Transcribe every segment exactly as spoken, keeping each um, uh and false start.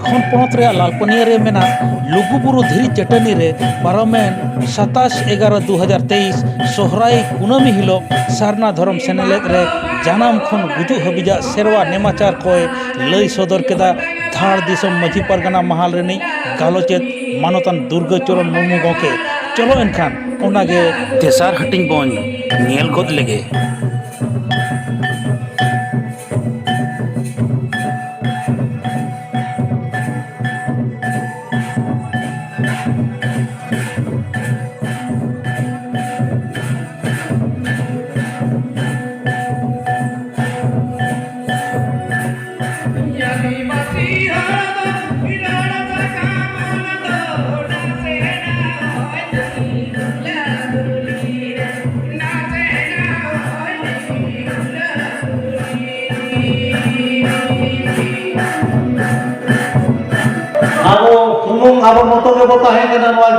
ᱡᱷᱟᱲᱠᱷᱚᱸᱰ ᱯᱚᱱᱚᱛ ᱨᱮᱭᱟᱜ ᱞᱟᱞᱯᱟᱹᱱᱤᱭᱟᱹ ᱨᱮ ᱢᱮᱱᱟᱜ ᱞᱩᱜᱩᱵᱩᱨᱩ ᱫᱷᱤᱨᱤ ᱪᱟᱹᱴᱟᱹᱱᱤ ᱨᱮ ᱯᱟᱨᱚᱢᱮᱱ ᱥᱟᱛᱟᱥ ᱮᱜᱟᱨᱚ ᱫᱩ ᱦᱟᱡᱟᱨ ᱛᱮᱭᱤᱥ ᱥᱚᱦᱨᱟᱭ ᱠᱩᱱᱟᱹᱢᱤ ᱦᱤᱞᱳᱜ ᱥᱟᱨᱱᱟ ᱫᱷᱚᱨᱚᱢ ᱥᱮᱱᱮᱞᱮᱫ ᱨᱮ ᱡᱟᱱᱟᱢ ᱠᱷᱚᱱ ᱜᱩᱡᱩᱜ ᱦᱟᱹᱵᱤᱡᱟᱜ ᱥᱮᱨᱣᱟ ᱱᱮᱢᱟᱪᱟᱨ ᱠᱚᱭ ᱞᱟᱹᱭ ᱥᱚᱫᱚᱨ ᱠᱮᱫᱟ ᱫᱷᱟᱲ ᱫᱤᱥᱚᱢ ᱢᱟᱹᱡᱷᱤ ᱯᱟᱨᱜᱟᱱᱟ ᱢᱟᱦᱟᱞ ᱨᱤᱱᱤᱡ ᱜᱟᱞᱚᱪᱮᱫ ᱢᱟᱱᱚᱛᱟᱱ ᱫᱩᱨᱜᱟᱹ ᱪᱚᱨᱚᱱ ᱢᱩᱨᱢᱩ ᱜᱚᱢᱠᱮ᱾ ᱪᱚᱞᱚ ᱮᱱᱠᱷᱟᱱ ᱚᱱᱟᱜᱮ ᱛᱮᱥᱟᱨ ᱦᱟᱹᱴᱤᱧ ᱵᱚᱱ ᱧᱮᱞ ᱜᱚᱫ ᱞᱮᱜᱮ᱾ ᱟᱵᱚ ᱥᱩᱢᱩᱝ ᱟᱵᱚ ᱢᱚᱛᱚ ᱜᱮᱵᱚ ᱛᱟᱦᱮᱸ ᱠᱟᱱᱟ ᱱᱚᱣᱟ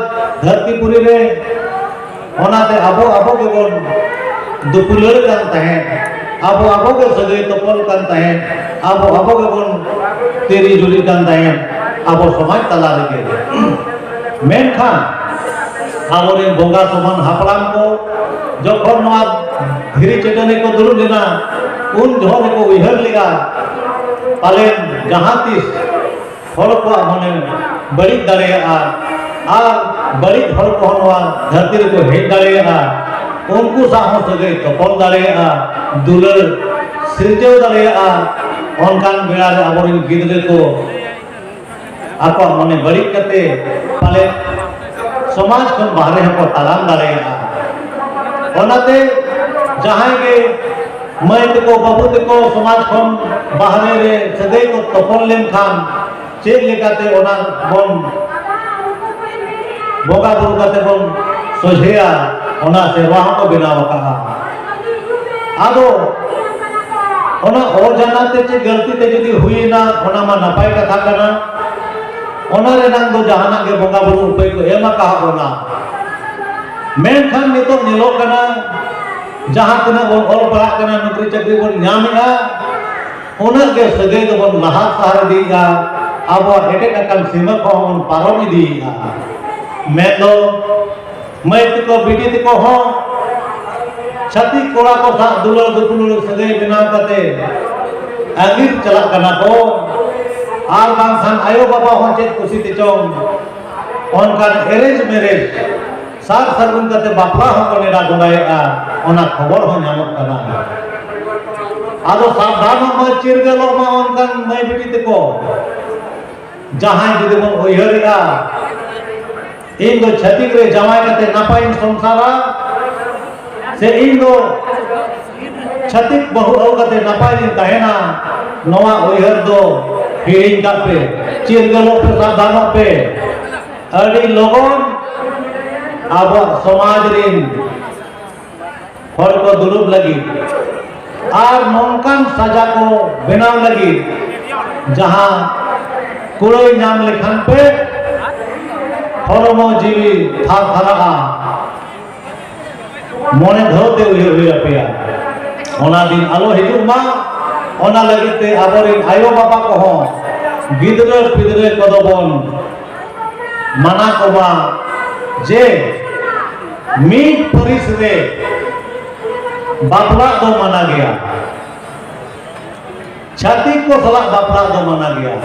ᱫᱷᱟᱹᱨᱛᱤ ᱯᱩᱨᱤ ᱨᱮ᱾ ᱚᱱᱟᱛᱮ ᱟᱵᱚ ᱟᱵᱚ ᱜᱮᱵᱚᱱ ᱫᱩᱯᱩᱞᱟᱹᱲ ᱠᱟᱱ ᱛᱟᱦᱮᱸᱫ, ᱟᱵᱚ ᱟᱵᱚ ᱜᱮ ᱥᱟᱹᱜᱟᱹᱭ ᱛᱚᱯᱚᱞ ᱠᱟᱱ ᱛᱟᱦᱮᱸᱫ, ᱟᱵᱚ ᱟᱵᱚ ᱜᱮᱵᱚᱱ ᱛᱤᱨᱤ ᱡᱩᱨᱤ ᱠᱟᱱ ᱛᱟᱦᱮᱸᱫ ᱟᱵᱚ ᱥᱚᱢᱟᱡᱽ ᱛᱟᱞᱟ ᱨᱮᱜᱮ᱾ ᱢᱮᱱᱠᱷᱟᱱ ᱟᱵᱚᱨᱮᱱ ᱵᱚᱸᱜᱟ ᱥᱚᱢᱟᱱ ᱦᱟᱯᱲᱟᱢ ᱠᱚ ᱡᱚᱠᱷᱚᱱ ᱱᱚᱣᱟ ᱫᱷᱤᱨᱤ ᱪᱟᱹᱴᱟᱹᱱᱤ ᱠᱚ ᱫᱩᱲᱩᱵ ᱞᱮᱱᱟ, ᱩᱱ ᱡᱚᱦᱚᱜ ᱜᱮᱠᱚ ᱩᱭᱦᱟᱹᱨ ᱞᱮᱫᱟ, ᱯᱟᱞᱮᱱ ᱡᱟᱦᱟᱸ ᱛᱤᱥ ᱦᱚᱲ ᱠᱚᱣᱟᱜ ᱢᱚᱱᱮ ᱵᱟᱹᱲᱤᱡ ᱫᱟᱲᱮᱭᱟᱜᱼᱟ ᱟᱨ ᱵᱟᱹᱲᱤᱡ ᱦᱚᱲ ᱠᱚᱦᱚᱸ ᱱᱚᱣᱟ ᱫᱷᱟᱹᱨᱛᱤ ᱨᱮᱠᱚ ᱦᱮᱡ ᱫᱟᱲᱮᱭᱟᱜᱼᱟ, ᱩᱱᱠᱩ ᱥᱟᱶ ᱦᱚᱸ ᱥᱟᱹᱜᱟᱹᱭ ᱛᱚᱯᱚᱞ ᱫᱟᱲᱮᱭᱟᱜᱼᱟ, ᱫᱩᱞᱟᱹᱲ ᱥᱤᱨᱡᱟᱹᱣ ᱫᱟᱲᱮᱭᱟᱜᱼᱟ᱾ ᱚᱱᱠᱟᱱ ᱵᱮᱲᱟ ᱨᱮ ᱟᱵᱚᱨᱮᱱ ᱜᱤᱫᱽᱨᱟᱹ ᱠᱚ ᱟᱠᱚᱣᱟᱜ ᱢᱚᱱᱮ ᱵᱟᱹᱲᱤᱡ ᱠᱟᱛᱮ ᱯᱟᱞᱮ ᱥᱚᱢᱟᱡᱽ ᱠᱷᱚᱱ ᱵᱟᱦᱨᱮ ᱦᱚᱸᱠᱚ ᱛᱟᱲᱟᱢ ᱫᱟᱲᱮᱭᱟᱜᱼᱟ᱾ ᱚᱱᱟᱛᱮ ᱡᱟᱦᱟᱸᱭ ᱜᱮ ᱢᱟᱹᱭ ᱛᱟᱠᱚ, ᱵᱟᱹᱵᱩ ᱛᱟᱠᱚ ᱥᱚᱢᱟᱡᱽ ᱠᱷᱚᱱ ᱵᱟᱦᱨᱮ ᱨᱮ ᱥᱟᱹᱜᱟᱹᱭ ᱠᱚ ᱛᱚᱯᱚᱞ ᱞᱮᱱᱠᱷᱟᱱ ᱪᱮᱫ ᱞᱮᱠᱟᱛᱮ ᱚᱱᱟ ᱵᱚᱱ ᱵᱚᱸᱜᱟ ᱵᱩᱨᱩ ᱠᱟᱛᱮ ᱵᱚᱱ ᱥᱚᱡᱷᱮᱭᱟ, ᱚᱱᱟ ᱥᱮᱨᱣᱟ ᱦᱚᱸᱠᱚ ᱵᱮᱱᱟᱣ ᱟᱠᱟᱫᱼᱟ᱾ ᱟᱫᱚ ᱚᱱᱟ ᱚᱡᱟᱱᱟ ᱛᱮ ᱪᱮ ᱜᱟᱹᱞᱛᱤ ᱛᱮ ᱡᱩᱫᱤ ᱦᱩᱭᱮᱱᱟ, ᱚᱱᱟ ᱢᱟ ᱱᱟᱯᱟᱭ ᱠᱟᱛᱷᱟ ᱠᱟᱱᱟ, ᱚᱱᱟ ᱨᱮᱱᱟᱜ ᱫᱚ ᱡᱟᱦᱟᱱᱟᱜ ᱜᱮ ᱵᱚᱸᱜᱟ ᱵᱩᱨᱩ ᱩᱯᱟᱹᱭ ᱠᱚ ᱮᱢ ᱟᱠᱟᱫ ᱵᱚᱱᱟ᱾ ᱢᱮᱱᱠᱷᱟᱱ ᱱᱤᱛᱚᱜ ᱧᱮᱞᱚᱜ ᱠᱟᱱᱟ, ᱡᱟᱦᱟᱸ ᱛᱤᱱᱟᱹᱜ ᱵᱚᱱ ᱚᱞ ᱯᱟᱲᱦᱟᱜ ᱠᱟᱱᱟ, ᱱᱚᱠᱨᱤ ᱪᱟᱹᱠᱨᱤ ᱵᱚᱱ ᱧᱟᱢᱮᱫᱼᱟ, ᱩᱱᱟᱹᱜ ᱜᱮ ᱥᱟᱹᱜᱟᱹᱭ ᱫᱚᱵᱚᱱ ᱞᱟᱦᱟ ᱥᱟᱦᱟ ᱤᱫᱤᱭᱮᱫᱼᱟ᱾ ᱟᱵᱚᱣᱟᱜ ᱮᱴᱮᱫ ᱟᱠᱟᱱ ᱥᱤᱢᱟᱹ ᱠᱚᱦᱚᱸ ᱵᱚᱱ ᱯᱟᱨᱚᱢ ᱤᱫᱤᱭᱮᱫᱼᱟ᱾ ᱢᱮᱱᱫᱚ ᱢᱟᱹᱭ ᱛᱟᱠᱚ ᱵᱤᱴᱤ ᱛᱟᱠᱚ ᱦᱚᱸ ᱪᱷᱟᱹᱛᱤᱠ ᱠᱚᱲᱟ ᱠᱚ ᱥᱟᱶ ᱫᱩᱞᱟᱹᱲ ᱫᱩᱯᱩᱞᱟᱹᱲ ᱥᱟᱹᱜᱟᱹᱭ ᱵᱮᱱᱟᱣ ᱠᱟᱛᱮ ᱟᱹᱜᱤᱨ ᱪᱟᱞᱟᱜ ᱠᱟᱱᱟ ᱠᱚ᱾ ᱟᱨ ᱵᱟᱝᱠᱷᱟᱱ ᱟᱭᱳ ᱵᱟᱵᱟ ᱦᱚᱸ ᱪᱮᱫ ᱠᱩᱥᱤ ᱛᱮᱪᱚᱝ ᱚᱱᱠᱟᱱ arrange marriage, ᱥᱟᱨ ᱥᱟᱹᱜᱩᱱ ᱠᱟᱛᱮ ᱵᱟᱯᱞᱟ ᱦᱚᱸᱠᱚ ᱱᱮᱰᱟ ᱜᱚᱸᱰᱟᱭᱮᱫᱼᱟ, ᱚᱱᱟ ᱠᱷᱚᱵᱚᱨ ᱦᱚᱸ ᱧᱟᱢᱚᱜ ᱠᱟᱱᱟ᱾ ᱟᱫᱚ ᱥᱟᱵᱫᱷᱟᱱᱚᱜ ᱢᱟ, ᱪᱤᱨᱜᱟᱹᱞᱚᱜ ᱢᱟ ᱚᱱᱠᱟᱱ ᱢᱟᱹᱭ ᱵᱤᱴᱤ ᱛᱮᱠᱚ, ᱡᱟᱦᱟᱸᱭ ᱡᱩᱫᱤ ᱵᱚᱱ ᱩᱭᱦᱟᱹᱨᱮᱜᱼᱟ, ᱤᱧ ᱫᱚ ᱪᱷᱟᱹᱛᱤᱠ ᱨᱮ ᱡᱟᱶᱟᱭ ᱠᱟᱛᱮ ᱱᱟᱯᱟᱭᱤᱧ ᱥᱚᱝᱥᱟᱨᱟ, ᱥᱮ ᱤᱧ ᱫᱚ ᱪᱷᱟᱹᱛᱤᱠ ᱵᱟᱹᱦᱩ ᱟᱹᱜᱩ ᱠᱟᱛᱮ ᱱᱟᱯᱟᱭ ᱞᱤᱧ ᱛᱟᱦᱮᱱᱟ, ᱱᱚᱣᱟ ᱩᱭᱦᱟᱹᱨ ᱫᱚ ᱦᱤᱲᱤᱧ ᱠᱟᱜ ᱯᱮ, ᱪᱤᱨᱜᱟᱹᱞᱚᱜ ᱯᱮ, ᱥᱟᱵᱫᱷᱟᱱᱚᱜ ᱯᱮ᱾ ᱟᱹᱰᱤ ᱞᱚᱜᱚᱱ ᱟᱵᱚᱣᱟᱜ ᱥᱚᱢᱟᱡᱽ ᱨᱤᱱ ᱦᱚᱲ ᱠᱚ ᱫᱩᱲᱩᱵ ᱞᱟᱹᱜᱤᱫ ᱟᱨ ᱱᱚᱝᱠᱟᱱ ᱥᱟᱡᱟ ᱠᱚ ᱵᱮᱱᱟᱣ ᱞᱟᱹᱜᱤᱫ ᱡᱟᱦᱟᱸ ᱠᱩᱲᱟᱹᱭ ᱧᱟᱢ ᱞᱮᱠᱷᱟᱱ ᱯᱮ ᱦᱚᱲᱢᱚ ᱡᱤᱣᱤ ᱛᱷᱟᱨ ᱛᱷᱟᱨᱟᱜᱼᱟ᱾ ᱢᱚᱬᱮ ᱫᱷᱟᱣ ᱛᱮ ᱩᱭᱦᱟᱹᱨ ᱦᱩᱭ ᱟᱯᱮᱭᱟ᱾ ᱚᱱᱟ ᱫᱤᱱ ᱟᱞᱚ ᱦᱤᱡᱩᱜ ᱢᱟ, ᱚᱱᱟ ᱞᱟᱹᱜᱤᱫ ᱛᱮ ᱟᱵᱚᱨᱮᱱ ᱟᱭᱳ ᱵᱟᱵᱟ ᱠᱚᱦᱚᱸ ᱜᱤᱫᱽᱨᱟᱹ ᱯᱤᱫᱽᱨᱟᱹ ᱠᱚᱫᱚ ᱵᱚᱱ ᱢᱟᱱᱟ ᱠᱚᱢᱟ ᱡᱮ ᱢᱤᱫ ᱯᱟᱹᱨᱤᱥ ᱨᱮ ᱵᱟᱯᱞᱟᱜ ᱫᱚ ᱢᱟᱱᱟ ᱜᱮᱭᱟ, ᱪᱷᱟᱹᱛᱤᱠ ᱠᱚ ᱥᱟᱞᱟᱜ ᱵᱟᱯᱞᱟᱜ ᱫᱚ ᱢᱟᱱᱟ ᱜᱮᱭᱟ᱾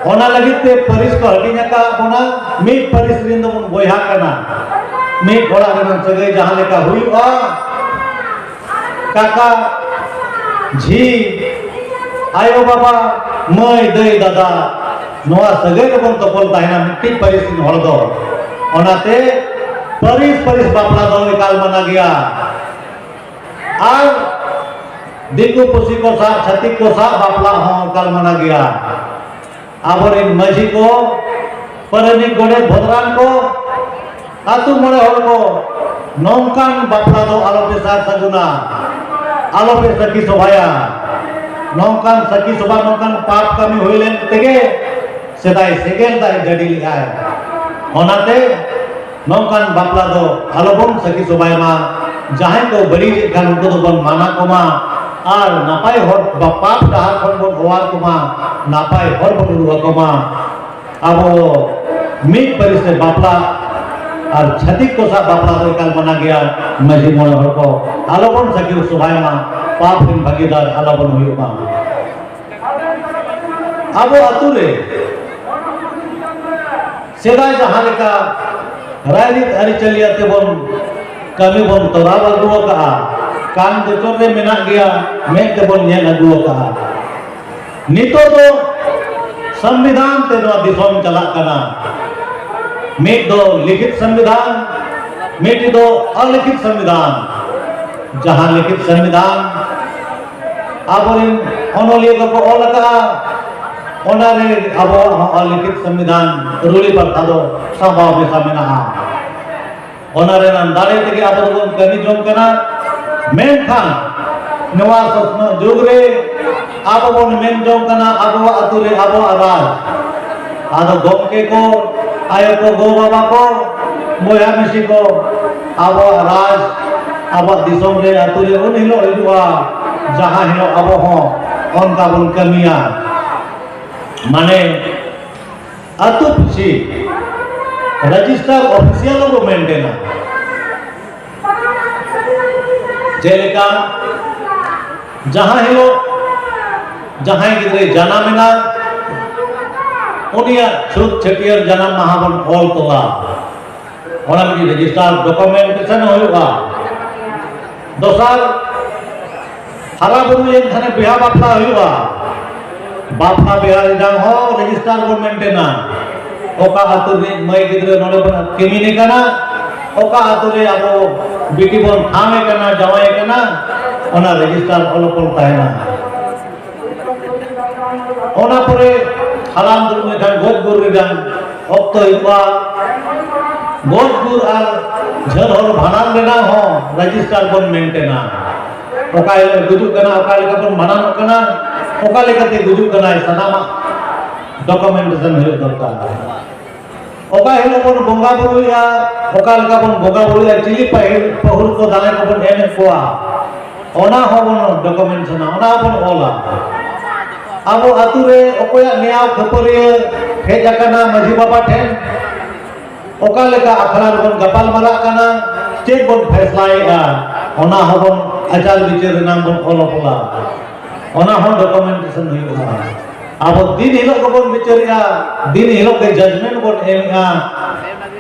ᱚᱱᱟ ᱞᱟᱹᱜᱤᱫ ᱛᱮ ᱯᱟᱹᱨᱤᱥ ᱠᱚ ᱦᱟᱹᱴᱤᱧ ᱟᱠᱟᱫ ᱵᱚᱱᱟ, ᱢᱤᱫ ᱯᱟᱹᱨᱤᱥ ᱨᱮᱱ ᱫᱚᱵᱚᱱ ᱵᱚᱭᱦᱟ ᱠᱟᱱᱟ᱾ ᱢᱤᱫ ᱚᱲᱟᱜ ᱨᱮᱱᱟᱜ ᱥᱟᱹᱜᱟᱹᱭ ᱡᱟᱦᱟᱸ ᱞᱮᱠᱟ ᱦᱩᱭᱩᱜᱼᱟ, ᱠᱟᱠᱟ, ᱡᱷᱤ, ᱟᱭᱳ ᱵᱟᱵᱟ, ᱢᱟᱹᱭ, ᱫᱟᱹᱭ, ᱫᱟᱫᱟ, ᱱᱚᱣᱟ ᱥᱟᱹᱜᱟᱹᱭ ᱨᱮᱵᱚᱱ ᱛᱚᱯᱚᱞ ᱛᱟᱦᱮᱱᱟ ᱢᱤᱫᱴᱤᱡ ᱯᱟᱹᱨᱤᱥ ᱨᱮᱱ ᱦᱚᱲ ᱫᱚ᱾ ᱚᱱᱟᱛᱮ ᱯᱟᱹᱨᱤᱥ ᱯᱟᱹᱨᱤᱥ ᱵᱟᱯᱞᱟ ᱫᱚ ᱮᱠᱟᱞ ᱢᱟᱱᱟ ᱜᱮᱭᱟ᱾ ᱟᱨ ᱫᱤᱠᱩ ᱯᱩᱥᱤ ᱠᱚ ᱥᱟᱶ, ᱪᱷᱟᱹᱛᱤᱠ ᱠᱚ ᱥᱟᱶ ᱵᱟᱯᱞᱟ ᱦᱚᱸ ᱮᱠᱟᱞ ᱢᱟᱱᱟ ᱜᱮᱭᱟ᱾ ᱟᱵᱚᱨᱮᱱ ᱢᱟᱹᱡᱷᱤ ᱠᱚ, ᱯᱟᱨᱟᱱᱤᱠ, ᱜᱚᱰᱮᱛ, ᱵᱷᱚᱫᱽᱨᱟᱱ ᱠᱚ, ᱟᱹᱛᱩ ᱢᱚᱬᱮ ᱦᱚᱲ ᱠᱚ, ᱱᱚᱝᱠᱟᱱ ᱵᱟᱯᱞᱟ ᱫᱚ ᱟᱞᱚᱯᱮ ᱥᱟᱨ ᱥᱟᱹᱜᱩᱱᱟ, ᱟᱞᱚᱯᱮ ᱥᱟᱹᱠᱷᱤ ᱥᱚᱵᱷᱟᱭᱟ᱾ ᱱᱚᱝᱠᱟᱱ ᱥᱟᱹᱠᱷᱤ ᱥᱚᱵᱷᱟ, ᱱᱚᱝᱠᱟᱱ ᱯᱟᱯ ᱠᱟᱹᱢᱤ ᱦᱩᱭ ᱞᱮᱱ ᱛᱮᱜᱮ ᱥᱮᱫᱟᱭ ᱥᱮᱸᱜᱮᱞ ᱫᱟᱜ ᱡᱟᱹᱲᱤ ᱞᱮᱫᱟᱭ᱾ ᱚᱱᱟᱛᱮ ᱱᱚᱝᱠᱟᱱ ᱵᱟᱯᱞᱟ ᱫᱚ ᱟᱞᱚᱵᱚᱱ ᱥᱟᱹᱠᱷᱤ ᱥᱚᱵᱷᱟᱭ ᱢᱟ᱾ ᱡᱟᱦᱟᱸᱭ ᱠᱚ ᱵᱟᱹᱲᱤᱡᱮᱫ ᱠᱷᱟᱱ ᱩᱱᱠᱩ ᱫᱚᱵᱚᱱ ᱢᱟᱱᱟ ᱠᱚᱢᱟ᱾ ᱟᱨ ᱱᱟᱯᱟᱭ ᱦᱚᱨ ᱵᱟ-, ᱯᱟᱯ ᱰᱟᱦᱟᱨ ᱠᱷᱚᱱ ᱵᱚᱱ ᱚᱣᱟᱨ ᱠᱚᱢᱟ, ᱱᱟᱯᱟᱭ ᱦᱚᱨ ᱵᱚᱱ ᱩᱫᱩᱜ ᱟᱠᱚᱢᱟ᱾ ᱟᱵᱚ ᱢᱤᱫ ᱯᱟᱹᱨᱤᱥ ᱛᱮ ᱵᱟᱯᱞᱟ ᱟᱨ ᱪᱷᱟᱹᱛᱤᱠ ᱠᱚ ᱥᱟᱶ ᱵᱟᱯᱞᱟ ᱫᱚ ᱮᱠᱟᱞ ᱢᱟᱱᱟ ᱜᱮᱭᱟ᱾ ᱢᱟᱹᱡᱷᱤ ᱢᱚᱬᱮ ᱦᱚᱲ ᱠᱚ ᱟᱞᱚ ᱵᱚᱱ ᱥᱟᱹᱠᱷᱤ ᱥᱚᱵᱷᱟᱭ ᱢᱟ, ᱯᱟᱯ ᱨᱮᱱ ᱵᱷᱟᱹᱜᱤᱫᱟᱨ ᱟᱞᱚ ᱵᱚᱱ ᱦᱩᱭᱩᱜ ᱢᱟ᱾ ᱟᱵᱚ ᱟᱹᱛᱩ ᱨᱮ ᱥᱮᱫᱟᱭ ᱡᱟᱦᱟᱸ ᱞᱮᱠᱟ ᱨᱟᱭᱨᱤᱛ ᱟᱹᱨᱤᱪᱟᱹᱞᱤ ᱟᱛᱮ ᱵᱚᱱ ᱠᱟᱹᱢᱤ ᱵᱚᱱ ᱛᱚᱨᱟᱣ ᱟᱹᱜᱩ ᱟᱠᱟᱫᱼᱟ, ᱠᱟᱱ ᱜᱚᱪᱚᱨ ᱨᱮ ᱢᱮᱱᱟᱜ ᱜᱮᱭᱟ, ᱢᱮᱫ ᱛᱮᱵᱚᱱ ᱧᱮᱞ ᱟᱹᱜᱩ ᱟᱠᱟᱫᱼᱟ᱾ ᱱᱤᱛᱚᱜ ᱫᱚ ᱥᱚᱝᱵᱤᱫᱷᱟᱱ ᱛᱮ ᱱᱚᱣᱟ ᱫᱤᱥᱚᱢ ᱪᱟᱞᱟᱜ ᱠᱟᱱᱟ᱾ ᱢᱤᱫ ᱫᱚ ᱞᱤᱠᱷᱤᱛ ᱥᱚᱝᱵᱤᱫᱷᱟᱱ, ᱢᱤᱫᱴᱤᱡ ᱫᱚ ᱚᱞᱤᱠᱷᱤᱛ ᱥᱚᱝᱵᱤᱫᱷᱟᱱ᱾ ᱡᱟᱦᱟᱸ ᱞᱤᱠᱷᱤᱛ ᱥᱚᱝᱵᱤᱫᱷᱟᱱ ᱟᱵᱚᱨᱮᱱ ᱚᱱᱚᱞᱤᱭᱟᱹ ᱠᱚᱠᱚ ᱚᱞ ᱟᱠᱟᱫᱼᱟ, ᱚᱱᱟᱨᱮ ᱟᱵᱚᱣᱟᱜ ᱦᱚᱸ ᱚᱞᱤᱠᱷᱤᱛ ᱥᱚᱝᱵᱤᱫᱷᱟᱱ ᱨᱩᱲᱤ ᱯᱟᱨᱛᱷᱟ ᱫᱚ ᱥᱟᱢᱵᱟᱣ ᱢᱮᱥᱟ ᱢᱮᱱᱟᱜᱼᱟ᱾ ᱚᱱᱟ ᱨᱮᱱᱟᱜ ᱫᱟᱲᱮ ᱛᱮᱜᱮ ᱟᱵᱚ ᱫᱚᱵᱚᱱ ᱠᱟᱹᱢᱤ ᱡᱚᱝ ᱠᱟᱱᱟ᱾ ᱢᱮᱱᱠᱷᱟᱱ ᱱᱚᱣᱟ ᱥᱚᱥᱱᱚᱜ ᱡᱩᱜᱽ ᱨᱮ ᱟᱵᱚ ᱵᱚᱱ ᱢᱮᱱ ᱡᱚᱝ ᱠᱟᱱᱟ ᱟᱵᱚᱣᱟᱜ ᱟᱹᱛᱩ ᱨᱮ ᱟᱵᱚᱣᱟᱜ ᱨᱟᱡᱽ᱾ ᱟᱫᱚ ᱜᱚᱢᱠᱮ ᱠᱚ, ᱟᱭᱳ ᱠᱚ, ᱜᱚ ᱵᱟᱵᱟ ᱠᱚ, ᱵᱚᱭᱦᱟ ᱢᱤᱥᱤ ᱠᱚ, ᱟᱵᱚᱣᱟᱜ ᱨᱟᱡᱽ ᱟᱵᱚᱣᱟᱜ ᱫᱤᱥᱚᱢ ᱨᱮ ᱟᱹᱛᱩ ᱨᱮ ᱩᱱ ᱦᱤᱞᱳᱜ ᱦᱤᱡᱩᱜᱼᱟ, ᱡᱟᱦᱟᱸ ᱦᱤᱞᱳᱜ ᱟᱵᱚ ᱦᱚᱸ ᱚᱱᱠᱟ ᱵᱚᱱ ᱠᱟᱹᱢᱤᱭᱟ᱾ ᱢᱟᱱᱮ ᱟᱹᱛᱩ ᱯᱩᱥᱤ ᱨᱮᱡᱤᱥᱴᱟᱨ ᱚᱯᱷᱤᱥᱤᱭᱟᱞ ᱵᱚ ᱢᱮᱱᱴᱮᱱᱟ᱾ ᱡᱮᱞᱮᱠᱟ ᱡᱟᱦᱟᱸ ᱦᱤᱞᱳᱜ ᱡᱟᱦᱟᱸᱭ ᱜᱤᱫᱽᱨᱟᱹᱭ ᱡᱟᱱᱟᱢ ᱮᱱᱟ, ᱩᱱᱤᱭᱟᱜ ᱪᱷᱩᱛ ᱪᱷᱟᱹᱴᱭᱟᱹᱨ ᱡᱟᱱᱟᱢ ᱢᱟᱦᱟ ᱵᱚᱱ ᱚᱞ ᱛᱚᱞᱟ, ᱚᱱᱟ ᱢᱤᱫᱴᱤᱡ ᱨᱮᱡᱤᱥᱴᱟᱨ ᱰᱚᱠᱩᱢᱮᱱᱴᱮᱥᱚᱱ ᱦᱩᱭᱩᱜᱼᱟ᱾ ᱫᱚᱥᱟᱨ, ᱦᱟᱨᱟ ᱵᱩᱨᱩ ᱞᱮᱱᱠᱷᱟᱱᱮ ᱵᱤᱦᱟ ᱵᱟᱯᱞᱟ ᱦᱩᱭᱩᱜᱼᱟ᱾ ᱵᱟᱯᱞᱟ ᱵᱤᱦᱟ ᱨᱮᱱᱟᱜ ᱦᱚᱸ ᱨᱮᱡᱤᱥᱴᱟᱨ ᱵᱚᱱ ᱢᱮᱱᱴᱮᱱᱟ᱾ ᱚᱠᱟ ᱟᱹᱛᱩ ᱨᱤᱱᱤᱡ ᱢᱟᱹᱭ ᱜᱤᱫᱽᱨᱟᱹ ᱱᱚᱰᱮ ᱵᱚᱱ ᱠᱤᱢᱤᱱᱮ ᱠᱟᱱᱟ, ᱚᱠᱟ ᱟᱹᱛᱩ ᱨᱮ ᱟᱵᱚ ᱵᱤᱴᱤ ᱵᱚᱱ ᱴᱷᱟᱶᱮ ᱠᱟᱱᱟ, ᱡᱟᱶᱟᱭᱮ ᱠᱟᱱᱟ, ᱚᱱᱟ ᱨᱮᱡᱤᱥᱴᱟᱨ ᱚᱞ ᱚᱯᱚᱞ ᱛᱟᱦᱮᱱᱟ᱾ ᱚᱱᱟ ᱯᱚᱨᱮ ᱦᱟᱲᱟᱢ ᱫᱩᱲᱩᱵ ᱞᱮᱱᱠᱷᱟᱱ ᱜᱚᱡ ᱜᱩᱨ ᱨᱮᱱᱟᱜ ᱚᱠᱛᱚ ᱦᱤᱡᱩᱜᱼᱟ᱾ ᱜᱚᱡ ᱜᱩᱨ ᱟᱨ ᱡᱷᱟᱹᱞ ᱦᱚᱲ ᱵᱷᱟᱸᱰᱟᱱ ᱨᱮᱱᱟᱜ ᱦᱚᱸ ᱨᱮᱡᱤᱥᱴᱟᱨ ᱵᱚᱱ ᱢᱮᱱᱴᱮᱱᱟ᱾ ᱚᱠᱟ ᱦᱤᱞᱳᱜ ᱜᱩᱡᱩᱜ ᱠᱟᱱᱟ, ᱚᱠᱟ ᱞᱮᱠᱟ ᱵᱚᱱ ᱵᱷᱟᱸᱰᱟᱱᱚᱜ ᱠᱟᱱᱟ, ᱚᱠᱟ ᱞᱮᱠᱟᱛᱮ ᱜᱩᱡᱩᱜ ᱠᱟᱱᱟᱭ, ᱥᱟᱱᱟᱢᱟᱜ ᱰᱚᱠᱩᱢᱮᱱᱴᱮᱥᱚᱱ ᱦᱩᱭᱩᱜ ᱫᱚᱨᱠᱟᱨ᱾ ᱚᱠᱟ ᱦᱤᱞᱳᱜ ᱵᱚᱱ ᱵᱚᱸᱜᱟ ᱵᱩᱨᱩᱭᱟ, ᱚᱠᱟ ᱞᱮᱠᱟ ᱵᱚᱱ ᱵᱚᱸᱜᱟ ᱵᱩᱨᱩᱭᱟ, ᱪᱤᱞᱤ ᱯᱟᱹᱦᱤᱞ ᱯᱟᱹᱦᱩᱲ ᱠᱚ ᱫᱟᱲᱮ ᱠᱚᱵᱚᱱ ᱮᱢᱮᱫ ᱠᱚᱣᱟ, ᱚᱱᱟ ᱦᱚᱸᱵᱚᱱ ᱰᱚᱠᱩᱢᱮᱱᱴᱥᱚᱱᱟ, ᱚᱱᱟ ᱦᱚᱸᱵᱚᱱ ᱚᱞᱟ᱾ ᱟᱵᱚ ᱟᱛᱳ ᱨᱮ ᱚᱠᱚᱭᱟᱜ ᱱᱮᱭᱟᱣ ᱠᱷᱟᱹᱯᱟᱹᱨᱤᱭᱟᱹ ᱦᱮᱡ ᱟᱠᱟᱱᱟ ᱢᱟᱹᱡᱷᱤ ᱵᱟᱵᱟ ᱴᱷᱮᱱ, ᱚᱠᱟ ᱞᱮᱠᱟ ᱟᱠᱷᱲᱟ ᱨᱮᱵᱚᱱ ᱜᱟᱯᱟᱞ ᱢᱟᱨᱟᱜ ᱠᱟᱱᱟ, ᱪᱮᱫ ᱵᱚᱱ ᱯᱷᱮᱥᱞᱟᱭᱮᱫᱼᱟ, ᱚᱱᱟ ᱦᱚᱸᱵᱚᱱ ᱟᱪᱟᱨ ᱵᱤᱪᱟᱹᱨ ᱨᱮᱱᱟᱜ ᱵᱚᱱ ᱚᱞ ᱚᱯᱚᱞᱟ, ᱚᱱᱟ ᱦᱚᱸ ᱰᱚᱠᱩᱢᱮᱱᱴᱮᱥᱚᱱ ᱦᱩᱭᱩᱜᱼᱟ᱾ ᱟᱵᱚ ᱫᱤᱱ ᱦᱤᱞᱳᱜ ᱜᱮᱵᱚᱱ ᱵᱤᱪᱟᱹᱨᱮᱜᱼᱟ, ᱫᱤᱱ ᱦᱤᱞᱳᱜ ᱜᱮ ᱡᱟᱡᱽᱢᱮᱱᱴ ᱵᱚᱱ ᱮᱢᱮᱜᱼᱟ᱾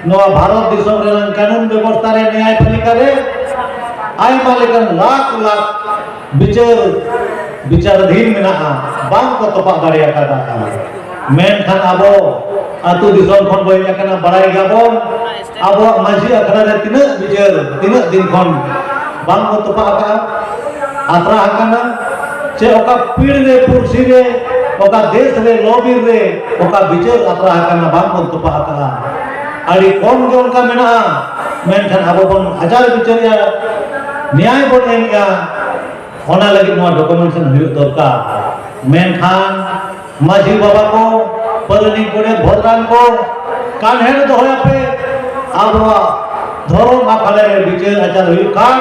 ᱱᱚᱣᱟ ᱵᱷᱟᱨᱚᱛ ᱫᱤᱥᱚᱢ ᱨᱮᱱᱟᱜ ᱠᱟᱹᱱᱩᱱ ᱵᱮᱵᱚᱥᱛᱷᱟ ᱨᱮ, ᱱᱮᱭᱟᱭ ᱯᱟᱞᱤᱠᱟ ᱨᱮ ᱟᱭᱢᱟ ᱞᱮᱠᱟᱱ ᱞᱟᱠᱷ ᱞᱟᱠᱷ ᱵᱤᱪᱟᱹᱨ ᱵᱤᱪᱟᱨᱟᱫᱷᱤᱱ ᱢᱮᱱᱟᱜᱼᱟ, ᱵᱟᱝ ᱠᱚ ᱛᱚᱯᱟᱜ ᱫᱟᱲᱮ ᱟᱠᱟᱫᱟ᱾ ᱢᱮᱱᱠᱷᱟᱱ ᱟᱵᱚ ᱟᱹᱛᱩ ᱫᱤᱥᱚᱢ ᱠᱷᱚᱱ ᱵᱚᱱ ᱦᱮᱡ ᱟᱠᱟᱱᱟ, ᱵᱟᱲᱟᱭ ᱜᱮᱭᱟᱵᱚᱱ ᱟᱵᱚᱣᱟᱜ ᱢᱟᱹᱡᱷᱤ ᱟᱠᱷᱲᱟ ᱨᱮ ᱛᱤᱱᱟᱹᱜ ᱵᱤᱪᱟᱹᱨ ᱛᱤᱱᱟᱹᱜ ᱫᱤᱱ ᱠᱷᱚᱱ ᱵᱟᱝ ᱠᱚ ᱛᱚᱯᱟᱜ ᱟᱠᱟᱫᱼᱟ, ᱟᱛᱨᱟ ᱟᱠᱟᱱᱟ, ᱪᱮ ᱚᱠᱟ ᱯᱤᱲ ᱨᱮ ᱯᱩᱲᱥᱤ ᱨᱮ, ᱚᱠᱟ ᱫᱮᱥ ᱨᱮ, ᱞᱚᱵᱤᱨ ᱨᱮ ᱚᱠᱟ ᱵᱤᱪᱟᱹᱨ ᱟᱛᱨᱟ ᱟᱠᱟᱱᱟ, ᱵᱟᱝ ᱵᱚᱱ ᱛᱚᱯᱟᱜ ᱟᱠᱟᱫᱼᱟ᱾ ᱟᱹᱰᱤ ᱠᱚᱢ ᱜᱮ ᱚᱱᱠᱟ ᱢᱮᱱᱟᱜᱼᱟ, ᱢᱮᱱᱠᱷᱟᱱ ᱟᱵᱚ ᱵᱚᱱ ᱟᱪᱟᱨ ᱵᱤᱪᱟᱹᱨᱮᱜᱼᱟ, ᱱᱮᱭᱟᱭ ᱵᱚᱱ ᱮᱢᱮᱜᱼᱟ᱾ ᱚᱱᱟ ᱞᱟᱹᱜᱤᱫ ᱱᱚᱣᱟ ᱰᱚᱠᱩᱢᱮᱱᱴᱮᱥᱚᱱ ᱦᱩᱭᱩᱜ ᱫᱚᱨᱠᱟᱨ᱾ ᱢᱮᱱᱠᱷᱟᱱ ᱢᱟᱹᱡᱷᱤ ᱵᱟᱵᱟ ᱠᱚ, ᱯᱟᱨᱟᱱᱤᱠ, ᱜᱚᱰᱮᱛ, ᱵᱷᱚᱫᱽᱨᱟᱱ ᱠᱚ, ᱠᱟᱱᱦᱮᱲ ᱫᱚᱦᱚᱭᱟᱯᱮ ᱟᱵᱚᱣᱟᱜ ᱫᱷᱚᱨᱚᱢ ᱟᱠᱷᱲᱟ ᱨᱮ ᱵᱤᱪᱟᱹᱨ ᱟᱪᱟᱨ ᱦᱩᱭᱩᱜ ᱠᱷᱟᱱ,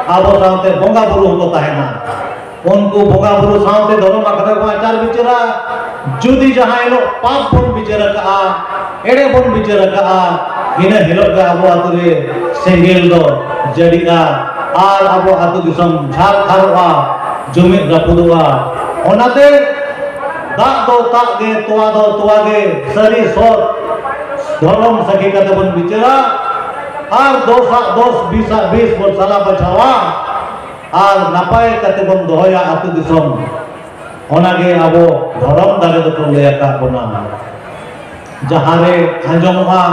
ᱟᱵᱚ ᱥᱟᱶᱛᱮ ᱵᱚᱸᱜᱟ ᱵᱩᱨᱩ ᱦᱚᱸᱠᱚ ᱛᱟᱦᱮᱱᱟ᱾ ᱩᱱᱠᱩ ᱵᱚᱸᱜᱟ ᱵᱩᱨᱩ ᱥᱟᱶᱛᱮ ᱫᱷᱚᱨᱚᱢ ᱟᱠᱷᱲᱟ ᱨᱮᱵᱚᱱ ᱟᱪᱟᱨ ᱵᱤᱪᱟᱹᱨᱟ᱾ ᱡᱩᱫᱤ ᱡᱟᱦᱟᱸ ᱦᱤᱞᱳᱜ ᱯᱟᱯ ᱵᱚᱱ ᱵᱤᱪᱟᱹᱨ ᱟᱠᱟᱜᱼᱟ, ᱮᱲᱮ ᱵᱚᱱ ᱵᱤᱪᱟᱹᱨ ᱟᱠᱟᱜᱼᱟ, ᱤᱱᱟᱹ ᱦᱤᱞᱳᱜ ᱜᱮ ᱟᱵᱚ ᱟᱛᱳ ᱨᱮ ᱥᱮᱸᱜᱮᱞ ᱫᱚ ᱡᱟᱹᱲᱤᱜᱼᱟ ᱟᱨ ᱟᱵᱚ ᱟᱛᱳ ᱫᱤᱥᱚᱢ ᱡᱷᱟᱨ ᱠᱷᱟᱨᱚᱜᱼᱟ, ᱡᱩᱢᱤᱫ ᱨᱟᱹᱯᱩᱫᱚᱜᱼᱟ᱾ ᱚᱱᱟᱛᱮ ᱫᱟᱜ ᱫᱚ ᱫᱟᱜ ᱜᱮ, ᱛᱚᱣᱟ ᱫᱚ ᱛᱚᱣᱟ ᱜᱮ, ᱥᱟᱹᱨᱤ ᱥᱚᱛ ᱫᱷᱚᱨᱚᱢ ᱥᱟᱹᱠᱷᱤ ᱠᱟᱛᱮ ᱵᱚᱱ ᱵᱤᱪᱟᱹᱨᱟ ᱟᱨ ᱫᱚᱥᱟᱜ ᱫᱚᱥ, ᱵᱤᱥᱟᱜ ᱵᱤᱥ ᱵᱚᱱ ᱥᱟᱞᱟ ᱵᱟᱪᱷᱟᱣᱟ ᱟᱨ ᱱᱟᱯᱟᱭ ᱠᱟᱛᱮ ᱵᱚᱱ ᱫᱚᱦᱚᱭᱟ ᱟᱛᱳ ᱫᱤᱥᱚᱢ᱾ ᱚᱱᱟᱜᱮ ᱟᱵᱚ ᱫᱷᱚᱨᱚᱢ ᱫᱟᱲᱮ ᱫᱚᱠᱚ ᱞᱟᱹᱭ ᱟᱠᱟᱫ ᱵᱚᱱᱟ᱾ ᱡᱟᱦᱟᱸ ᱨᱮ ᱟᱸᱡᱚᱢᱚᱜᱼᱟ,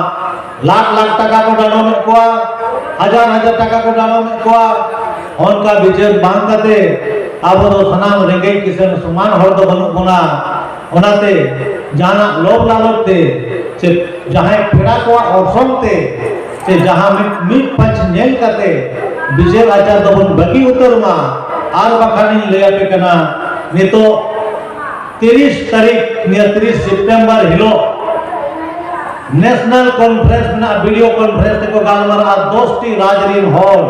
ᱞᱟᱠᱷ ᱞᱟᱠᱷ ᱴᱟᱠᱟ ᱠᱚ ᱰᱟᱸᱰᱚᱢᱮᱫ ᱠᱚᱣᱟ, ᱦᱟᱡᱟᱨ ᱦᱟᱡᱟᱨ ᱴᱟᱠᱟ ᱠᱚ ᱰᱟᱸᱰᱚᱢᱮᱫ ᱠᱚᱣᱟ, ᱚᱱᱠᱟ ᱵᱤᱪᱟᱹᱨ ᱵᱟᱝ ᱠᱟᱛᱮ ᱟᱵᱚ ᱫᱚ ᱥᱟᱱᱟᱢ ᱨᱮᱸᱜᱮᱡ ᱠᱤᱥᱟᱹᱬ ᱥᱚᱢᱟᱱ ᱦᱚᱲ ᱫᱚ ᱵᱟᱹᱱᱩᱜ ᱵᱚᱱᱟ᱾ ᱚᱱᱟᱛᱮ ᱡᱟᱦᱟᱱᱟᱜ ᱞᱳᱵᱷ ᱞᱟᱞᱚᱪ ᱛᱮ ᱥᱮ ᱡᱟᱦᱟᱸᱭ ᱯᱮᱲᱟ ᱠᱚᱣᱟᱜ ᱚᱨᱥᱚᱝ ᱛᱮ ᱥᱮ ᱡᱟᱦᱟᱸ ᱢᱤᱫ, ᱢᱤᱫ ᱯᱟᱸᱪ ᱧᱮᱞ ᱠᱟᱛᱮ ᱵᱤᱪᱟᱹᱨ ᱟᱪᱟᱨ ᱫᱚᱵᱚᱱ ᱵᱟᱹᱜᱤ ᱩᱛᱟᱹᱨ ᱢᱟ᱾ ᱟᱨ ᱵᱟᱠᱷᱟᱱ ᱤᱧ ᱞᱟᱹᱭ ᱟᱯᱮ ᱠᱟᱱᱟ, ᱱᱤᱛᱚᱜ ᱛᱤᱨᱤᱥ ᱛᱟᱹᱨᱤᱠᱷ, ᱱᱤᱭᱟᱹ ᱛᱤᱨᱤᱥ ᱥᱮᱯᱴᱮᱢᱵᱚᱨ ᱦᱤᱞᱳᱜ ᱱᱮᱥᱱᱟᱞ ᱠᱚᱱᱯᱷᱟᱨᱮᱱᱥ ᱢᱮᱱᱟᱜᱼᱟ, ᱵᱷᱤᱰᱤᱭᱳ ᱠᱚᱱᱯᱷᱟᱨᱮᱱᱥ ᱛᱮᱠᱚ ᱜᱟᱞᱢᱟᱨᱟᱜᱼᱟ ᱫᱚᱥ ᱴᱤ ᱨᱟᱡᱽ ᱨᱤᱱ ᱦᱚᱲ᱾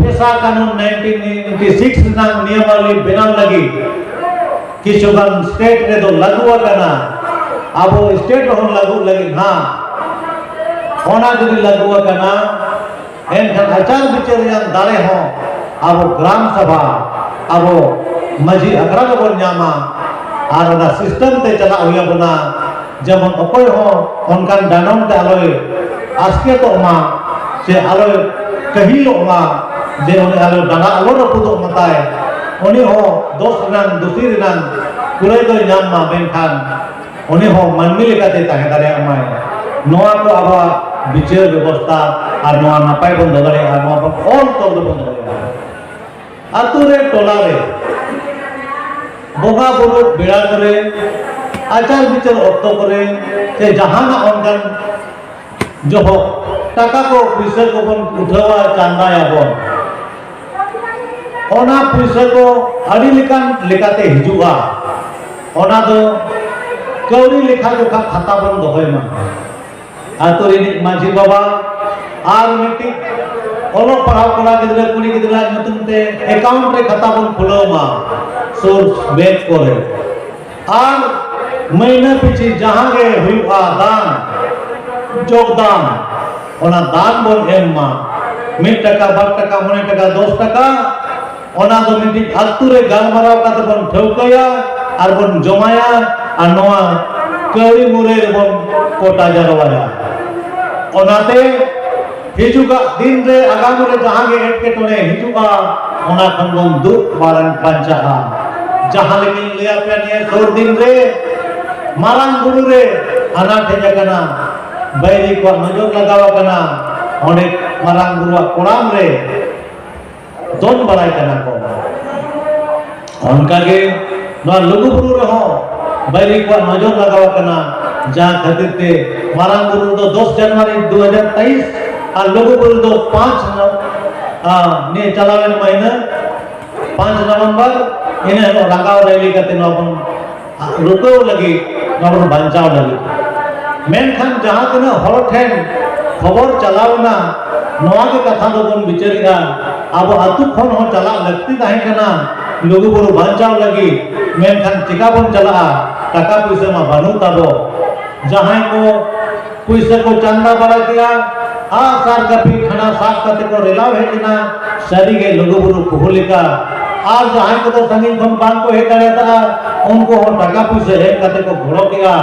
ᱯᱮᱥᱟ ᱠᱟᱹᱱᱩᱱ ᱱᱟᱭᱤᱱᱴᱤᱱ ᱱᱟᱭᱤᱱᱴᱤ ᱥᱤᱠᱥ ᱨᱮᱱᱟᱜ ᱱᱤᱭᱚᱢᱟᱵᱚᱞᱤ ᱵᱮᱱᱟᱣ ᱞᱟᱹᱜᱤᱫ ᱠᱤᱪᱷᱩ ᱜᱟᱱ ᱥᱴᱮᱴ ᱨᱮᱫᱚ ᱞᱟᱹᱜᱩ ᱟᱠᱟᱱᱟ, ᱟᱵᱚ ᱥᱴᱮᱴ ᱨᱮᱦᱚᱸ ᱞᱟᱹᱜᱩ ᱞᱟᱹᱜᱤᱫ ᱱᱟᱦᱟᱜ᱾ ᱚᱱᱟ ᱡᱩᱫᱤ ᱞᱟᱹᱜᱩ ᱟᱠᱟᱱᱟ, ᱮᱱᱠᱷᱟᱱ ᱟᱪᱟᱨ ᱵᱤᱪᱟᱹᱨ ᱨᱮᱭᱟᱜ ᱫᱟᱲᱮ ᱦᱚᱸ ᱟᱵᱚ ᱜᱨᱟᱢ ᱥᱟᱵᱷᱟ, ᱟᱵᱚ ᱢᱟᱹᱡᱷᱤ ᱟᱠᱷᱲᱟ ᱨᱮᱵᱚᱱ ᱧᱟᱢᱟ᱾ ᱟᱨ ᱚᱱᱟ ᱥᱤᱥᱴᱮᱢ ᱛᱮ ᱪᱟᱞᱟᱜ ᱦᱩᱭ ᱟᱵᱚᱱᱟ, ᱡᱮᱢᱚᱱ ᱚᱠᱚᱭ ᱦᱚᱸ ᱚᱱᱠᱟᱱ ᱰᱟᱸᱰᱚᱢ ᱛᱮ ᱟᱞᱚᱭ ᱟᱥᱠᱮᱛᱚᱜ ᱢᱟ ᱥᱮ ᱟᱞᱚᱭ ᱠᱟᱹᱦᱤᱞᱚᱜ ᱢᱟ, ᱡᱮ ᱩᱱᱤ ᱟᱞᱚ ᱰᱟᱸᱰᱟ ᱟᱞᱚ ᱨᱟᱹᱯᱩᱫᱚᱜ ᱢᱟ ᱛᱟᱭ, ᱩᱱᱤ ᱦᱚᱸ ᱫᱳᱥ ᱨᱮᱱᱟᱜ, ᱫᱩᱥᱤ ᱨᱮᱱᱟᱜ ᱠᱩᱲᱟᱹᱭ ᱫᱚᱭ ᱧᱟᱢ ᱢᱟ, ᱢᱮᱱᱠᱷᱟᱱ ᱩᱱᱤ ᱦᱚᱸ ᱢᱟᱹᱱᱢᱤ ᱞᱮᱠᱟᱛᱮ ᱛᱟᱦᱮᱸ ᱫᱟᱲᱮᱭᱟᱜ ᱢᱟᱭ᱾ ᱱᱚᱣᱟ ᱠᱚ ᱟᱵᱚᱣᱟᱜ ᱵᱤᱪᱟᱹᱨ ᱵᱮᱵᱚᱥᱛᱷᱟ ᱟᱨ ᱱᱚᱣᱟ ᱱᱟᱯᱟᱭ ᱵᱚᱱ ᱫᱚᱦᱚ ᱫᱟᱲᱮᱭᱟᱜᱼᱟ, ᱱᱚᱣᱟ ᱵᱚᱱ ᱚᱞ ᱛᱚᱞ ᱫᱚᱵᱚᱱ ᱫᱚᱦᱚᱭᱟ᱾ ᱟᱛᱳ ᱨᱮ, ᱴᱚᱞᱟ ᱨᱮ ᱵᱚᱸᱜᱟ ᱵᱩᱨᱩ ᱵᱮᱲᱟ ᱠᱚᱨᱮ, ᱟᱪᱟᱨ ᱵᱤᱪᱟᱹᱨ ᱚᱠᱛᱚ ᱠᱚᱨᱮ, ᱥᱮ ᱡᱟᱦᱟᱱᱟᱜ ᱚᱱᱠᱟᱱ ᱡᱚᱦᱚᱜ ᱴᱟᱠᱟ ᱠᱚ ᱯᱩᱭᱥᱟᱹ ᱠᱚᱵᱚᱱ ᱩᱴᱷᱟᱹᱣᱟ, ᱪᱟᱸᱫᱟᱭᱟᱵᱚᱱ, ᱚᱱᱟ ᱯᱩᱭᱥᱟᱹ ᱠᱚ ᱟᱹᱰᱤ ᱞᱮᱠᱟᱱ ᱞᱮᱠᱟᱛᱮ ᱦᱤᱡᱩᱜᱼᱟ᱾ ᱚᱱᱟ ᱫᱚ ᱠᱟᱹᱣᱰᱤ ᱞᱮᱠᱷᱟ ᱡᱚᱠᱷᱟ ᱠᱷᱟᱛᱟ ᱵᱚᱱ ᱫᱚᱦᱚᱭ ᱢᱟ᱾ ᱟᱛᱳ ᱨᱤᱱᱤᱡ ᱢᱟᱹᱡᱷᱤ ᱵᱟᱵᱟ ᱟᱨ ᱢᱤᱫᱴᱤᱡ ᱚᱞᱚᱜ ᱯᱟᱲᱦᱟᱣ ᱠᱚᱲᱟ ᱜᱤᱫᱽᱨᱟᱹ ᱠᱩᱲᱤ ᱜᱤᱫᱽᱨᱟᱹ ᱧᱩᱛᱩᱢ ᱛᱮ ᱮᱠᱟᱣᱩᱱᱴ ᱨᱮ ᱠᱷᱟᱛᱟ ᱵᱚᱱ ᱠᱷᱩᱞᱟᱹᱣ ᱢᱟ ᱥᱩᱨ ᱵᱮᱝᱠ ᱠᱚᱨᱮ᱾ ᱟᱨ ᱢᱟᱹᱦᱱᱟᱹ ᱯᱤᱪᱷᱤ ᱡᱟᱦᱟᱸ ᱜᱮ ᱦᱩᱭᱩᱜᱼᱟ ᱫᱟᱱ, ᱡᱳᱜᱽᱫᱟᱱ, ᱚᱱᱟ ᱫᱟᱱ ᱵᱚᱱ ᱮᱢ ᱢᱟ᱾ ᱢᱤᱫ ᱴᱟᱠᱟ, ᱵᱟᱨ ᱴᱟᱠᱟ, ᱢᱚᱬᱮ ᱴᱟᱠᱟ, ᱫᱚᱥ ᱴᱟᱠᱟ, ᱚᱱᱟ ᱫᱚ ᱢᱤᱫᱴᱤᱡ ᱟᱹᱛᱩ ᱨᱮ ᱜᱟᱞᱢᱟᱨᱟᱣ ᱠᱟᱛᱮ ᱵᱚᱱ ᱴᱷᱟᱹᱣᱠᱟᱹᱭᱟ ᱟᱨ ᱵᱚᱱ ᱡᱚᱢᱟᱭᱟ ᱟᱨ ᱱᱚᱣᱟ ᱠᱟᱹᱣᱰᱤ ᱢᱩᱨᱟᱹᱭ ᱨᱮᱵᱚᱱ ᱠᱚᱴᱟ ᱡᱟᱨᱣᱟᱭᱟ᱾ ᱚᱱᱟᱛᱮ ᱦᱤᱡᱩᱜᱟᱜ ᱫᱤᱱ ᱨᱮ, ᱟᱜᱟᱢ ᱨᱮ ᱡᱟᱦᱟᱸ ᱜᱮ ᱮᱴᱠᱮᱴᱚᱬᱮ ᱦᱤᱡᱩᱜᱼᱟ, ᱚᱱᱟ ᱠᱷᱚᱱ ᱵᱚᱱ ᱫᱩᱜ ᱵᱟᱲᱟᱝ ᱵᱟᱧᱪᱟᱜᱼᱟ᱾ ᱡᱟᱦᱟᱸ ᱞᱮᱠᱟᱧ ᱞᱟᱹᱭ ᱟᱯᱮᱭᱟ, ᱱᱤᱭᱟᱹ ᱥᱩᱨ ᱫᱤᱱ ᱨᱮ ᱢᱟᱨᱟᱝ ᱵᱩᱨᱩ ᱨᱮ ᱟᱱᱟᱴ ᱦᱮᱡ ᱟᱠᱟᱱᱟ, ᱵᱟᱹᱭᱨᱤ ᱠᱚᱣᱟᱜ ᱱᱚᱡᱚᱨ ᱞᱟᱜᱟᱣ ᱟᱠᱟᱱᱟ, ᱚᱸᱰᱮ ᱢᱟᱨᱟᱝ ᱵᱩᱨᱩᱣᱟᱜ ᱠᱚᱲᱟᱢ ᱨᱮ ᱫᱚᱱ ᱵᱟᱲᱟᱭ ᱠᱟᱱᱟ ᱠᱚ᱾ ᱚᱱᱠᱟᱜᱮ ᱱᱚᱣᱟ ᱞᱩᱜᱩᱵᱩᱨᱩ ᱨᱮᱦᱚᱸ ᱵᱟᱹᱭᱨᱤ ᱠᱚᱣᱟᱜ ᱱᱚᱡᱚᱨ ᱞᱟᱜᱟᱣ ᱟᱠᱟᱱᱟ, ᱡᱟᱦᱟᱸ ᱠᱷᱟᱹᱛᱤᱨ ᱛᱮ ᱢᱟᱨᱟᱝ ᱵᱩᱨᱩ ᱫᱚ ᱫᱚᱥ ᱡᱟᱱᱩᱣᱟᱨᱤ ᱫᱩ ᱦᱟᱡᱟᱨ ᱛᱮᱭᱤᱥ ᱟᱨ ᱞᱩᱜᱩᱵᱩᱨᱩ ᱫᱚ ᱯᱟᱸᱪ ᱱᱚ-, ᱟ, ᱱᱤᱭᱟᱹ ᱪᱟᱞᱟᱣᱮᱱ ᱢᱟᱹᱦᱤᱱᱟᱹ ᱯᱟᱸᱪ ᱱᱚᱵᱷᱮᱢᱵᱚᱨ, ᱤᱱᱟᱹ ᱦᱤᱞᱳᱜ ᱨᱟᱸᱜᱟᱣ ᱨᱮᱞᱤ ᱠᱟᱛᱮ ᱱᱚᱣᱟ ᱵᱚᱱ ᱨᱩᱠᱟᱹᱣ ᱞᱟᱹᱜᱤᱫ, ᱱᱚᱣᱟ ᱵᱚᱱ ᱵᱟᱧᱪᱟᱣ ᱞᱟᱹᱜᱤᱫ᱾ ᱢᱮᱱᱠᱷᱟᱱ ᱡᱟᱦᱟᱸ ᱛᱤᱱᱟᱹᱜ ᱦᱚᱲ ᱴᱷᱮᱱ ᱠᱷᱚᱵᱚᱨ ᱪᱟᱞᱟᱣ ᱮᱱᱟ, ᱱᱚᱣᱟ ᱜᱮ ᱠᱟᱛᱷᱟ ᱫᱚᱵᱚᱱ ᱵᱤᱪᱟᱹᱨᱮᱜᱼᱟ, ᱟᱵᱚ ᱟᱹᱛᱩ ᱠᱷᱚᱱ ᱦᱚᱸ ᱪᱟᱞᱟᱜ ᱞᱟᱹᱠᱛᱤ ᱛᱟᱦᱮᱸ ᱠᱟᱱᱟ ᱞᱩᱜᱩᱵᱩᱨᱩ ᱵᱟᱧᱪᱟᱣ ᱞᱟᱹᱜᱤᱫ, ᱢᱮᱱᱠᱷᱟᱱ ᱪᱮᱠᱟ ᱵᱚᱱ ᱪᱟᱞᱟᱜᱼᱟ? ᱴᱟᱠᱟ ᱯᱩᱭᱥᱟᱹ ᱢᱟ ᱵᱟᱹᱱᱩᱜ ᱛᱟᱵᱚ᱾ ᱡᱟᱦᱟᱸᱭ ᱠᱚ ᱯᱩᱭᱥᱟᱹ ᱠᱚ ᱪᱟᱸᱫᱟ ᱵᱟᱲᱟ ᱠᱮᱜᱼᱟ, ᱟᱜ ᱥᱟᱨ ᱠᱟᱹᱯᱤ ᱠᱷᱟᱱᱟ ᱥᱟᱵ ᱠᱟᱛᱮ ᱠᱚ ᱨᱮᱞᱟᱣ ᱦᱮᱡ ᱮᱱᱟ, ᱥᱟᱹᱨᱤᱜᱮ ᱞᱩᱜᱩᱵᱩᱨᱩ ᱯᱩᱦᱩ ᱞᱮᱠᱟ᱾ ᱟᱨ ᱡᱟᱦᱟᱸᱭ ᱠᱚᱫᱚ ᱥᱟᱺᱜᱤᱧ ᱠᱷᱚᱱ ᱵᱟᱝ ᱠᱚ ᱦᱮᱡ ᱫᱟᱲᱮᱭᱟᱫᱟ, ᱩᱱᱠᱩ ᱦᱚᱸ ᱴᱟᱠᱟ ᱯᱩᱭᱥᱟᱹ ᱮᱢ ᱠᱟᱛᱮ ᱠᱚ ᱜᱚᱲᱚ ᱠᱮᱜᱼᱟ᱾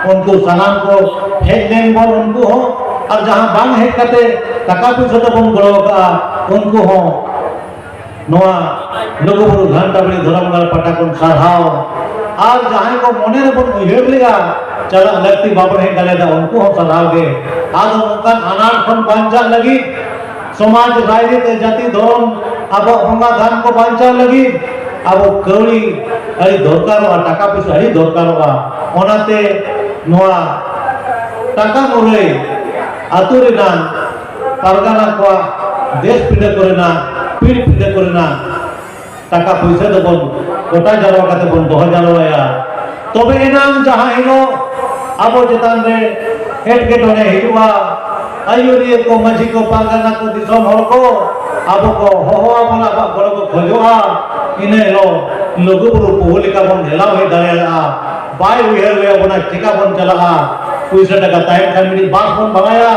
ᱩᱱᱠᱩ ᱥᱟᱱᱟᱢ ᱠᱚ ᱦᱮᱡ ᱞᱮᱱ ᱵᱚᱱ, ᱩᱱᱠᱩ ᱦᱚᱸ, ᱟᱨ ᱡᱟᱦᱟᱸ ᱵᱟᱝ ᱦᱮᱡ ᱠᱟᱛᱮ ᱴᱟᱠᱟ ᱯᱩᱭᱥᱟᱹ ᱛᱮᱵᱚᱱ ᱜᱚᱲᱚ ᱠᱟᱜᱼᱟ, ᱩᱱᱠᱩ ᱦᱚᱸ ᱱᱚᱣᱟ ᱞᱩᱜᱩᱵᱩᱨᱩ ᱜᱷᱟᱱᱴᱟ ᱵᱟᱲᱮ ᱫᱷᱚᱨᱚᱢ ᱜᱟᱲ ᱯᱟᱦᱴᱟ ᱠᱷᱚᱱ ᱥᱟᱨᱦᱟᱣ᱾ ᱟᱨ ᱡᱟᱦᱟᱸᱭ ᱠᱚ ᱢᱚᱱᱮ ᱨᱮᱵᱚᱱ ᱩᱭᱦᱟᱹᱨ ᱞᱮᱜᱼᱟ, ᱪᱟᱞᱟᱜ ᱞᱟᱹᱠᱛᱤ ᱵᱟᱵᱚᱱ ᱦᱮᱡ ᱫᱟᱲᱮᱭᱟᱫᱟ, ᱩᱱᱠᱩ ᱦᱚᱸ ᱥᱟᱨᱦᱟᱣ ᱜᱮ᱾ ᱟᱫᱚ ᱱᱚᱝᱠᱟᱱ ᱟᱱᱟᱴ ᱠᱷᱚᱱ ᱵᱟᱧᱪᱟᱜ ᱞᱟᱹᱜᱤᱫ, ᱥᱚᱢᱟᱡᱽ, ᱨᱟᱡᱽᱱᱤᱛᱤ, ᱡᱟᱹᱛᱤ, ᱫᱷᱚᱨᱚᱢ, ᱟᱵᱚᱣᱟᱜ ᱵᱚᱸᱜᱟ ᱛᱷᱟᱱ ᱠᱚ ᱵᱟᱧᱪᱟᱣ ᱞᱟᱹᱜᱤᱫ ᱟᱵᱚ ᱠᱟᱹᱣᱰᱤ ᱟᱹᱰᱤ ᱫᱚᱨᱠᱟᱨᱚᱜᱼᱟ, ᱴᱟᱠᱟ ᱯᱩᱭᱥᱟᱹ ᱟᱹᱰᱤ ᱫᱚᱨᱠᱟᱨᱚᱜᱼᱟ᱾ ᱚᱱᱟᱛᱮ ᱱᱚᱣᱟ ᱴᱟᱠᱟ ᱢᱩᱨᱟᱹᱭ ᱟᱹᱛᱩ ᱨᱮᱱᱟᱜ ᱯᱟᱨᱜᱟᱱᱟ ᱠᱚᱣᱟᱜ ᱫᱮᱥ ᱯᱤᱰᱟᱹ ᱠᱚᱨᱮᱱᱟᱜ, ᱯᱤᱲ ᱯᱤᱰᱟᱹ ᱠᱚᱨᱮᱱᱟᱜ ᱴᱟᱠᱟ ᱯᱩᱭᱥᱟᱹ ᱫᱚᱵᱚᱱ ᱜᱚᱴᱟ ᱡᱟᱨᱣᱟ ᱠᱟᱛᱮ ᱵᱚᱱ ᱫᱚᱦᱚ ᱡᱟᱨᱣᱟᱭᱟ᱾ ᱛᱚᱵᱮ ᱮᱱᱟᱝ ᱡᱟᱦᱟᱸ ᱦᱤᱞᱳᱜ ᱟᱵᱚ ᱪᱮᱛᱟᱱ ᱨᱮ ᱮᱴᱠᱮᱴᱚᱬᱮ ᱦᱤᱡᱩᱜᱼᱟ, ᱟᱹᱭᱩᱨᱤᱭᱟᱹ ᱠᱚ, ᱢᱟᱹᱡᱷᱤ ᱠᱚ, ᱯᱟᱨᱜᱟᱱᱟ ᱠᱚ, ᱫᱤᱥᱚᱢ ᱦᱚᱲ ᱠᱚ ᱟᱵᱚ ᱠᱚ ᱦᱚᱦᱚ ᱟᱵᱚᱱᱟ, ᱟᱵᱚᱣᱟᱜ ᱜᱚᱲᱚ ᱠᱚ ᱠᱷᱚᱡᱚᱜᱼᱟ, ᱤᱱᱟᱹ ᱦᱤᱞᱳᱜ ᱞᱩᱜᱩᱵᱩᱨᱩ ᱯᱩᱦᱩ ᱞᱮᱠᱟ ᱵᱚᱱ ᱦᱮᱞᱟᱣ ᱦᱮᱡ ᱫᱟᱲᱮᱭᱟᱜᱼᱟ᱾ ᱵᱟᱭ ᱩᱭᱦᱟᱹᱨ ᱦᱩᱭ ᱟᱵᱚᱱᱟ ᱪᱮᱠᱟ ᱵᱚᱱ ᱪᱟᱞᱟᱜᱼᱟ᱾ ᱯᱩᱭᱥᱟᱹ ᱴᱟᱠᱟ ᱛᱟᱦᱮᱱ ᱠᱷᱟᱱ ᱢᱤᱫᱴᱤᱡ ᱵᱟᱥ ᱵᱚᱱ ᱵᱷᱟᱲᱟᱭᱟ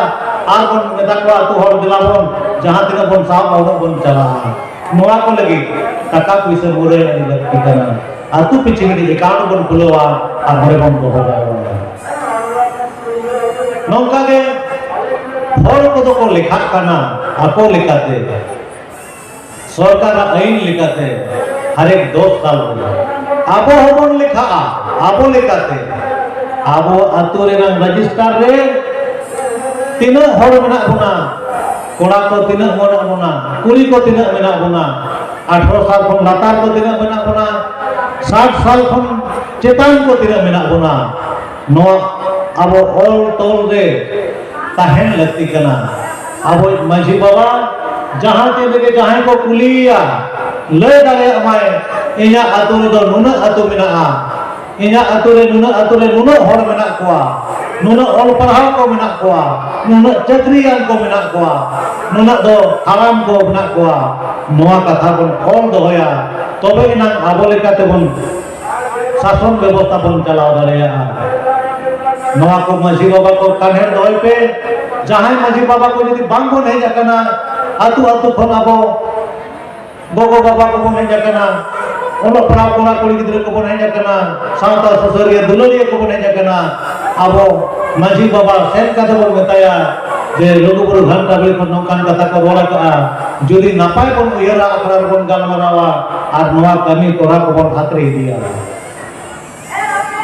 ᱟᱨ ᱵᱚᱱ ᱢᱮᱛᱟ ᱠᱚᱣᱟ, "ᱟᱹᱛᱩ ᱦᱚᱲ ᱫᱮᱞᱟ ᱵᱚᱱ, ᱡᱟᱦᱟᱸ ᱛᱤᱱᱟᱹᱜ ᱵᱚᱱ ᱥᱟᱵᱟ ᱩᱱᱟᱹᱜ ᱵᱚᱱ ᱪᱟᱞᱟᱜᱼᱟ᱾" ᱱᱚᱣᱟ ᱠᱚ ᱞᱟᱹᱜᱤᱫ ᱴᱟᱠᱟ ᱯᱩᱭᱥᱟᱹ ᱢᱩᱨᱟᱹᱭ ᱟᱹᱰᱤ ᱞᱟᱹᱠᱛᱤ ᱠᱟᱱᱟ᱾ ᱟᱹᱛᱩ ᱯᱤᱪᱷᱤ ᱢᱤᱫᱴᱤᱡ ᱮᱠᱟᱣᱩᱱᱴ ᱵᱚᱱ ᱠᱷᱩᱞᱟᱹᱣᱟ ᱟᱨ ᱱᱚᱰᱮ ᱵᱚᱱ ᱫᱚᱦᱚ ᱡᱟᱣᱨᱟᱭᱟ᱾ ᱱᱚᱝᱠᱟ ᱜᱮ ᱦᱚᱲ ᱠᱚᱫᱚ ᱠᱚ ᱞᱮᱠᱷᱟᱜ ᱠᱟᱱᱟ ᱟᱠᱚ ᱞᱮᱠᱟᱛᱮ, ᱥᱚᱨᱠᱟᱨᱟᱜ ᱟᱹᱭᱤᱱ ᱞᱮᱠᱟᱛᱮ ᱦᱟᱨᱮᱠ ᱫᱚᱥ ᱥᱟᱞ ᱨᱮ᱾ ᱟᱵᱚ ᱦᱚᱸᱵᱚᱱ ᱞᱮᱠᱷᱟᱜᱼᱟ ᱟᱵᱚ ᱞᱮᱠᱟᱛᱮ᱾ ᱟᱵᱚ ᱟᱹᱛᱩ ᱨᱮᱱᱟᱜ ᱨᱮᱡᱤᱥᱴᱟᱨ ᱨᱮ ᱛᱤᱱᱟᱹᱜ ᱦᱚᱲ ᱢᱮᱱᱟᱜ ᱵᱚᱱᱟ, ᱠᱚᱲᱟ ᱠᱚ ᱛᱤᱱᱟᱹᱜ ᱢᱮᱱᱟᱜ ᱵᱚᱱᱟ, ᱠᱩᱲᱤ ᱠᱚ ᱛᱤᱱᱟᱹᱜ ᱢᱮᱱᱟᱜ ᱵᱚᱱᱟ, ᱟᱴᱷᱨᱚ ᱥᱟᱞ ᱠᱷᱚᱱ ᱞᱟᱛᱟᱨ ᱠᱚ ᱛᱤᱱᱟᱹᱜ ᱢᱮᱱᱟᱜ ᱵᱚᱱᱟ, ᱥᱟᱴ ᱥᱟᱞ ᱠᱷᱚᱱ ᱪᱮᱛᱟᱱ ᱠᱚ ᱛᱤᱱᱟᱹᱜ ᱢᱮᱱᱟᱜ ᱵᱚᱱᱟ, ᱱᱚᱣᱟ ᱟᱵᱚ ᱚᱞ ᱛᱚᱞ ᱨᱮ ᱛᱟᱦᱮᱱ ᱞᱟᱹᱠᱛᱤ ᱠᱟᱱᱟ᱾ ᱟᱵᱚᱭᱤᱡ ᱢᱟᱹᱡᱷᱤ ᱵᱟᱵᱟ ᱡᱟᱦᱟᱸ ᱛᱤᱱ ᱨᱮᱜᱮ ᱡᱟᱦᱟᱸᱭ ᱠᱚ ᱠᱩᱞᱤᱭᱮᱭᱟ, ᱞᱟᱹᱭ ᱫᱟᱲᱮᱭᱟᱜ ᱢᱟᱭ, "ᱤᱧᱟᱹᱜ ᱟᱹᱛᱩ ᱨᱮᱫᱚ ᱱᱩᱱᱟᱹᱜ ᱟᱹᱛᱩ ᱢᱮᱱᱟᱜᱼᱟ, ᱤᱧᱟᱹᱜ ᱟᱹᱛᱩ ᱨᱮ ᱱᱩᱱᱟᱹᱜ ᱟᱹᱛᱩ ᱨᱮ ᱱᱩᱱᱟᱹᱜ ᱦᱚᱲ ᱢᱮᱱᱟᱜ ᱠᱚᱣᱟ, ᱱᱩᱱᱟᱹᱜ ᱚᱞ ᱯᱟᱲᱦᱟᱣ ᱠᱚ ᱢᱮᱱᱟᱜ ᱠᱚᱣᱟ, ᱱᱩᱱᱟᱹᱜ ᱪᱟᱹᱠᱨᱤᱭᱟᱱ ᱠᱚ ᱢᱮᱱᱟᱜ ᱠᱚᱣᱟ, ᱱᱩᱱᱟᱹᱜ ᱫᱚ ᱦᱟᱲᱟᱢ ᱠᱚ ᱢᱮᱱᱟᱜ ᱠᱚᱣᱟ, ᱱᱚᱣᱟ ᱠᱟᱛᱷᱟ ᱵᱚᱱ ᱚᱞ ᱫᱚᱦᱚᱭᱟ, ᱛᱚᱵᱮ ᱮᱱᱟᱝ ᱟᱵᱚ ᱞᱮᱠᱟᱛᱮ ᱵᱚᱱ ᱥᱟᱥᱚᱱ ᱵᱮᱵᱚᱥᱛᱷᱟ ᱵᱚᱱ ᱪᱟᱞᱟᱣ ᱫᱟᱲᱮᱭᱟᱜᱼᱟ᱾ ᱱᱚᱣᱟ ᱠᱚ ᱢᱟᱹᱡᱷᱤ ᱵᱟᱵᱟ ᱠᱚ ᱠᱟᱱᱦᱮᱲ ᱫᱚᱦᱚᱭ ᱯᱮ᱾ ᱡᱟᱦᱟᱸᱭ ᱢᱟᱹᱡᱷᱤ ᱵᱟᱵᱟ ᱠᱚ ᱡᱩᱫᱤ ᱵᱟᱝ ᱵᱚᱱ ᱦᱮᱡ ᱟᱠᱟᱱᱟ, ᱟᱹᱛᱩ ᱟᱹᱛᱩ ᱠᱷᱚᱱ ᱟᱵᱚ ᱜᱚᱜᱚ ᱵᱟᱵᱟ ᱠᱚᱵᱚᱱ ᱦᱮᱡ ᱟᱠᱟᱱᱟ, ᱚᱞᱚᱜ ᱯᱟᱲᱦᱟᱣ ᱠᱚᱲᱟ ᱠᱩᱲᱤ ᱜᱤᱫᱽᱨᱟᱹ ᱠᱚᱵᱚᱱ ᱦᱮᱡ ᱟᱠᱟᱱᱟ, ᱥᱟᱶᱛᱟ ᱥᱩᱥᱟᱹᱨᱤᱭᱟᱹ ᱫᱩᱞᱟᱹᱲᱤᱭᱟᱹ ᱠᱚᱵᱚᱱ ᱦᱮᱡ ᱟᱠᱟᱱᱟ, ᱟᱵᱚ ᱢᱟᱹᱡᱷᱤ ᱵᱟᱵᱟ ᱥᱮᱱ ᱠᱟᱛᱮ ᱵᱚᱱ ᱢᱮᱛᱟᱭᱟ ᱡᱮ, "ᱞᱩᱜᱩᱵᱩᱨᱩ ᱜᱷᱟᱱᱴᱟ ᱵᱟᱲᱮ ᱠᱷᱚᱱ ᱱᱚᱝᱠᱟᱱ ᱠᱟᱛᱷᱟ ᱠᱚ ᱨᱚᱲ ᱟᱠᱟᱫᱼᱟ, ᱡᱩᱫᱤ ᱱᱟᱯᱟᱭ ᱵᱚᱱ ᱩᱭᱦᱟᱹᱨᱟ, ᱟᱠᱷᱲᱟ ᱨᱮᱵᱚᱱ ᱜᱟᱞᱢᱟᱨᱟᱣᱟ ᱟᱨ ᱱᱚᱣᱟ ᱠᱟᱹᱢᱤ ᱠᱚᱨᱟ ᱠᱚᱵᱚᱱ ᱦᱟᱛᱨᱮ ᱤᱫᱤᱭᱟ᱾"